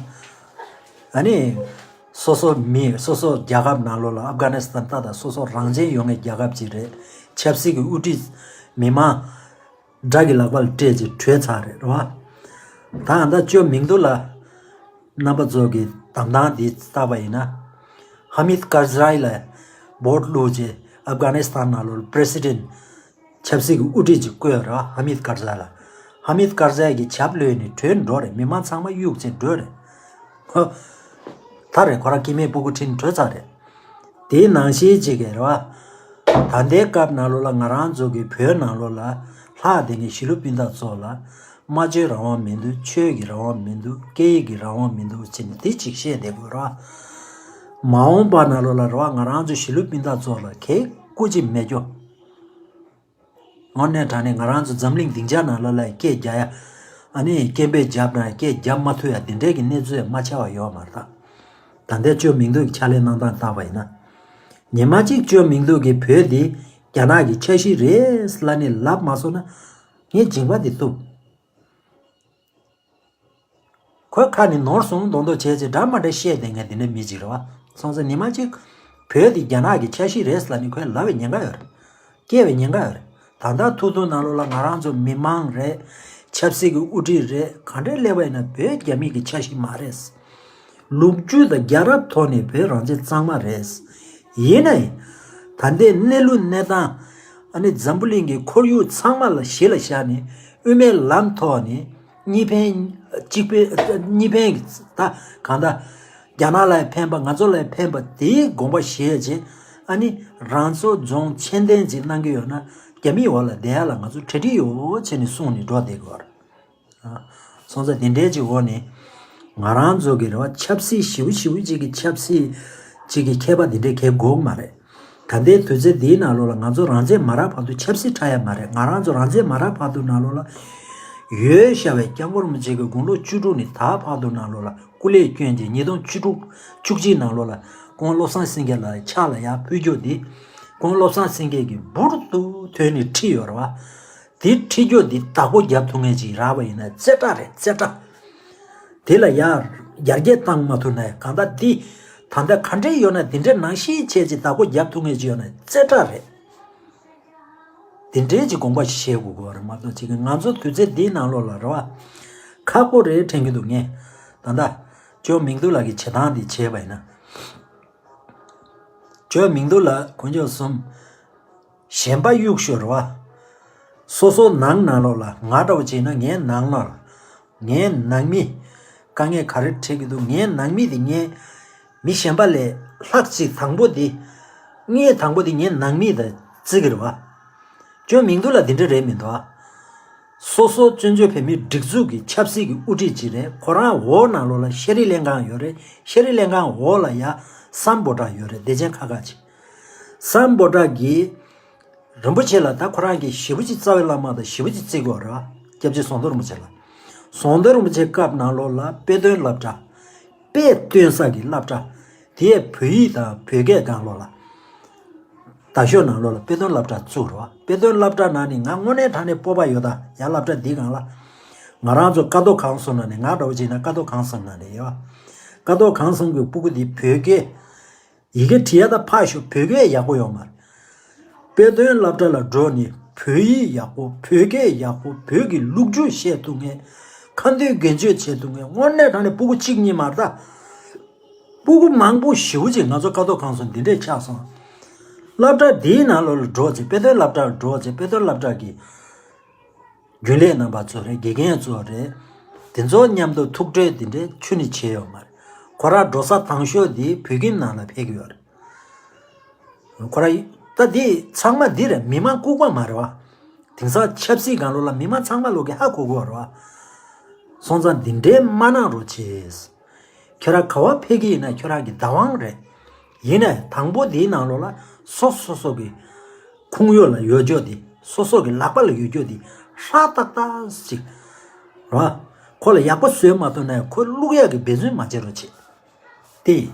ཨ་ནི། སོ་སོ་མི་སོ་སོ་རྒྱལ་ཁབ་ནང་ལོགས་ལ་ཨབ་གྷ་ནི་སི་ཐན་ད་ལྟ་སོ་སོ་རང་བཙན་ཡོད་མཁན་རྒྱལ་ཁབ་ཅིག་རེད། ཆབ་སྲིད་ཀྱི་དབུ་ཁྲིད་མི་མང་དགྲ་གི་ལག་པར་སྤྲད་ཅིག་བྲོས་ཚར་རེད་རེད་བ། ད་ཨ་ད་ཅོ་མིང་དུ་ལ་རྣམ་པ་ཚོ་གི་གདམ་སྟངས་འདི་བལྟས་པ་ཡིན་ན། ཧ་མིད་ཀར་ཛའི་ལ་བོ་ཊི་བླུགས་རྗེས་ཨབ་གྷ་ནི་སི་ཐན་ནང་ལོགས་པྲེ་སི་ཌེན་ཆབ་སྲིད་ཀྱི་དབུ་ཁྲིད་ཅིག་བསྐོས་ར། ཧ་མིད་ཀར་ཛའི་ལ། ཧ་མིད་ཀར་ཛའི་གི་ཞབས་ལོས་ནས་བྲོས་འགྲོ་རེད། མི་མང་ཚང་མ་གཡུག་བྱས་འགྲོ་རེད། ཧོ། ད་རེད་ཁོ་རང་སྐྱེ་དམན་སྤུ་གུ་ཁྲིད་འགྲོ་ཚར་རེད། དེའི་ནང་བཞིན་ཅིག་གི་རེད་བ། ད་ལྟའི་སྐབས་ནང་ལོགས་ལ་ང་རང་ཚོ་གི་བོད་ནང་ལོགས་ལ་ལྷག་དེ་ནས་གཞིས་ལུས་སྤུན་ཟླ་ཚོ་ལ་སྨྲ་བརྗོད་རང་དབང་མི་འདུག་ཆོས་ཀྱི་རང་དབང་མི་འདུག་སྐད་ཡིག་གི་རང་དབང་མི་འདུག་ཅེས་ནས་དེ་གཅིག་བཤད་བསྡད་དགོས་རེད་བ། མ་འོངས་པ་ནང་ལོགས་ལ་རེད་བ། ང་རང་ཚོ་གཞིས་ལུས་སྤུན་ཟླ་ཚོ་ལ་གས་སྐུ་མཁྱེན་མེད་རྒྱུ། དངོས་གནས་དྲང་གནས་ང་རང་ཚོ་འཛམ་གླིང་སྡིངས་ཆ་ནང་ལོགས་ལ་སྐད་རྒྱག་ཡ། ཨ་ནི་སྐད་འབོད་རྒྱབ་ན་སྐད་རྒྱབ་མ་ཐུབ་ཡ་དེ་འདྲའི་གི་གནས་ཚུལ་མ་ཆགས་པ་ཡོད་མ་རེད་ད། ད་ལྟའི་ཅོ་མིང་དུ་གི་ཕྱག་ལས་གནང་སྟངས་བལྟས་པ་ཡིན་ན། ཉི་མ་གཅིག་ཅོ་མིང་དུ་གི་བོད་འདི་རྒྱ་ནག་གི་ཆ་ཤས་རེད་ལབ་ནས་ལབ་མ་སོང་ན། ངས་མཇིང་པ་འདི་གཏུབ། ཁོའི་ཁ་ནས་ནོར་སོང་མདོག་མདོག་བྱས་ཚེ་འདྲ་མ་འདྲ་བཤད་བསྡད་མཁན་དེ་འདྲ་མི་ཅིག་རེད་བ། སོང་ཙང་ཉི་མ་གཅིག་བོད་དེ་རྒྱ་ནག་གི་ཆ་ཤས་རེད་ལབ་ནས་ཁོས་ལབ་པའི་ཉེན་ཁ་ཡོད་རེད། སྐྱེ་བའི་ཉེན་ཁ་ཡོད་རེད། ད་ལྟ་ཐུག་ཐུག་ནང་ལོགས་ལ་ང་རང་ཚོ་མི་མང་རེད། ཆབ་སྲིད་ཀྱི་དབུ་ཁྲིད་རེད། ག་འདྲས་སླེབས་པ་ཡིན་ན་བོད་རྒྱ་མི་གི་ཆ་ཤས་མ་རེད། ལོ་རྒྱུས་དང་རྒྱལ་རབས་ཐོག་ནས་བོད་རང་བཙན་གཙང་མ་རེད། ཡིན་ནའི། ད་ལྟའི་གནས་ལུགས་གནས་སྟངས། ཨ་ནི་འཛམ་བུ་གླིང་གི་ཁོར་ཡུག་ཚང་མ་ལ་གཞི་ལ་བཞག་ནས་དབུ་མའི་ལམ་ཐོག་ནས་གཉིས་ཕན་གཅིག་ཕན་གཉིས་ཕན་གྱི་ད་གང་ལྟར་རྒྱ་ནག་ལ་ཕན་པ་ང་ཚོ་ལ་ཕན་པ་དེའི་དགོངས་པ་བཞེས་རྗེས། ཨ་ནི་རང་ཚོ་རྫོང་ཆེན་ཏན་ཅིག་གནང་གི་ཡོད་ན་རྒྱ་མིའི་འོག་ལ་བསྡད་ཡ་ལ་ང་ཚོ་གྲ་སྒྲིག་ཡོད་བྱས་ནས་གསུངས་ནས་འགྲོ་བསྡད་དགོས་རེད། སོང་ཙང་དེ་འདྲའི་ཅིག་འོག་ནས་ང་རང་ཚོ་གི་རེད་བ། ཆབ་སྲིད་ཞེ་པོ་ཞེ་པོ་ཅིག་གི་ཆབ་སྲིད་ཅིག་གི་མཁས་པ་དེ་འདྲའི་གལ་དགོས་མ་རེད། ད་ལྟའི་དུས་ཚོད་འདིའི་ནང་ལོགས་ལ་ང་ཚོ་རང་བཙན་མ་རག་བར་དུ་ཆབ་སྲིད་འཁྲབ་ཡ་མ་རེད། ང་རང་ཚོ་རང་བཙན་མ་རག་བར་དུ་ནང་ལོགས་ལ་ཡོད་བཞག་པའི་སྐྱབས་མགོན་རིན་པོ་ཆེ་གི་དགུང་ལོ་བཅུ་དྲུག་ནས་ད་བར་དུ་ནང་ལོགས་ལ་སྐུ་ལས་བསྐྱོན་རྗེས་ཉིས་སྟོང་བཅུ་དྲུག་བཅུ་གཅིག་ནང་ལོགས་ལ་སྐུ་ངོ་བློ་བཟང་སེང་གེ་ལ་ཕྱག་ལ་ཡར་ཕུལ་རྒྱུ་འདི། སྐུ་ངོ་བློ་བཟང་སེང་གེ་གིས་འབུར་དུ་ཐོན་ནས་ཁྲིད་ཡོད་རེད་བ། དེ་ཁྲིད་རྒྱུ་འདི་བདག་པོ་རྒྱབ་ཐུབ་མཁན་ཅིག་རག་པ་ཡིན་ན་རྩེ་གྲ་རེད། རྩེ་གྲ། དེ་ལ་ཡར་ཡར་རྒྱས་བཏང་མ་ཐུབ་ན་གང་ལྟར་འདི་ད་ལྟ་ག་འདྲས་ཡོད་ན་དེ་འདྲས་ནང་བཞིན་བྱས་ཅིག་བདག་པོ་རྒྱབ་ཐུབ་མཁན་ཅིག་ཡོད་ན་རྩེ་གྲ་རེད། དེ་འདྲས་ཅིག་དགོངས་པ་བཞེས་དགོས་ཀྱི་རེད་མ་གཏོགས་ཅིག་ང་ཚོ་དུས་ཚོད་འདིའི་ནང་ལོགས་ལ་རེད་བ། ཁག་པོ་རེད་དྲན་གྱི་འདུག་ངས་ད་ལྟ་ཅོ་མིང་དུ་ལགས་ཀྱི་བྱེད་སྟངས་འདི་བྱས་པ་ཡིན་ན། ཅོ་མིང་དུ་ལགས་དཀོན་མཆོག་གསུམ། གཞན་པ་གཡུག་ཞོར་བ། སོ་སོ་ནང་ནང་ལོགས་ལ་ང་འདྲ་བོ་བྱས་ན་ངའི་ནང་ལོགས་ལ། ངའི་ནང་མི། དཀའ་ངལ་ག་རེ་འཕྲད་ཀྱི་འདུག་ངའི་ནང་མི་དེ་ངའི་མི་གཞན་པ་ལས་ལྷག་ཅིག་དང་པོ་དེ། ངའི་དང་པོ་དེ་ངའི་ནང་མི་དང་བརྩི་གི་རེད་བ། ཅོ་མིང་དུ་ལ་དེ་འདྲ་རེད་མི་འདུག་ཨ། སོ་སོ་བཙན་བྱོལ་བོད་མིའི་སྒྲིག་འཛུགས་ཀྱི་ཆབ་སྲིད་ཀྱི་དབུ་ཁྲིད་ཅིག་རེད། ཁོ་རང་འོག་ནང་ལོགས་ལ་ཤེས་རིག་ལྷན་ཁང་ཡོད་རེད། ཤེས་རིག་ལྷན་ཁང་འོག་ལ་ཡ་སམ་བྷོ་ཊ་ཡོད་རེད། བདེ་ཆེན་ཁ་ཁ་ཅིག་སམ་བྷོ་ཊ་གིས་རིན་པོ་ཆེ་ལ་ད་ཁོ་རང་གིས་ཞེ་པོ་ཅིག་རྩ་བའི་བླ་མ་དང་ཞེ་པོ་ཅིག་བརྩི་གི་ཡོད་རེད་བ། སྐྱབས་རྗེ་ཟམ་གདོང་རིན་པོ་ཆེ་ལ། ཟམ་གདོང་རིན་པོ་ཆེ་སྐབས་ནང་ལོགས་ལ་དཔེ་སྟོན་སློབ་གྲྭ། དཔེ་སྟོན་ས་གི་སློབ་གྲྭ། དེ་ཡས་བོད་ཡིག་དང་བོད་སྐད་སྒང་ལོགས་ལ། རྡ་ཤོད་ནང་ལོགས་ལ་དཔེ་སྟོན་སློབ་གྲྭ་བཙུགས་རེད་བ། དཔེ་སྟོན་སློབ་གྲྭ་ནང་ནས་ང་དངོས་གནས་དྲང་གནས་སྤོབས་པ་ཡོད་ད། ཡ་སློབ་གྲྭ་འདི་སྒང་ལ། ང་རང་ཚོ་ཀ་རྡོ་གང་གསུམ་ནང་ནས་ང་འདྲ་བོ་བྱས་ན་ཀ་རྡོ་གང་གསུམ་ནང་ནས་ཡོད། ཀ་རྡོ་གང་གསུམ་གྱི་སྤུ་གུ་འདི་བོད་སྐད། ཡི་གེ་བྲིས་ཡ་ད་ཕར་ཞོག་བོད་སྐད་ཡག་པོ་ཡོད་མ་རེད། དཔེ་སྟོན་སློབ་གྲྭ་ལ་འགྲོ་ནས་བོད་ཡིག་ཡག་པོ་བོད་སྐད་ཡག་པོ་བོད་ཀྱི་ལོ་རྒྱུས་བཤད་ཐུབ་མཁན། ཁ་འདོན་འགན་བཅོལ་བྱེད་ཐུབ་མཁན་དངོས་གནས་དྲང་གནས་སྤུ་གུ་གཅིག་གཉིས་མ་རེད་ད། སྤུ་གུ་མང་པོ་ཞེ་པོ་ཅིག་ང་ཚོ་ཀ་རྡོ་གང་གསུམ་འདི་འདྲས་ཆགས་སོང་། སློབ་གྲྭ་འདིའི་ནང་ལོགས་ལ་འགྲོ་ཚེ་དཔེ་སྟོན་སློབ་གྲྭར་འགྲོ་ཚེ་དཔེ་སྟོན་སློབ་གྲྭ་གི་རྒྱུན་ལས་རྣམ་པ་ཚོ་རེད། དགེ་རྒན་ཚོ་རེད། དེ་ཚོ་མཉམ་དུ་ཐུག་འཕྲད་འདི་འདྲས་ཆུ་ནས་བྱས་ཡོད་མ་རེད། ཁོ་རང་འགྲོ་ས་དང་ཤོས་འདི་བོད་ཁྱིམ་ནང་ལ་ཕེབས་ཀྱི་ཡོད་རེད། ཁོ་རང་ད་འདི་ཚང་མ་འདི་རེད། མི་མང་ལྐུགས་པ་མ་རེད་བ། དེང་སང་ཆབ་སྲིད་སྒང་ལོགས་ལ་མི་མང་ཚང་མ་ལོག་གི་ཧ་གོ་གོ་རེད་བ། སོང་ཙང་འདི་འདྲའི་མ་གནང་རོགས་བྱེད། ཁྱོད་རང་ག་བ་ཕེབས་ཀྱི་ཡིན་ན་ཁྱོད་རང་གི་བདག་དབང་རེད། ཡིན་ནའི་དང་པོ་འདིའི་ནང་ལོགས་ལ་སོ་སོ་སོ་གི་ཁུངས་ཡོད་ལ་ཡོད་རྒྱུ་འདི་སོ་སོ་གི་ལག་པ་ལ་ཡོད་རྒྱུ་འདི་ ཧྲ་ཏག་ཏག་ཅིག་རོ། ཁོ་ལ་ཡག་པོ་བཟོས་མ་ཐུབ་ན་ཁོ་བླུག་ཡག་གི་འབད་བརྩོན་མ་བྱེད་རོགས་བྱེད། དེ་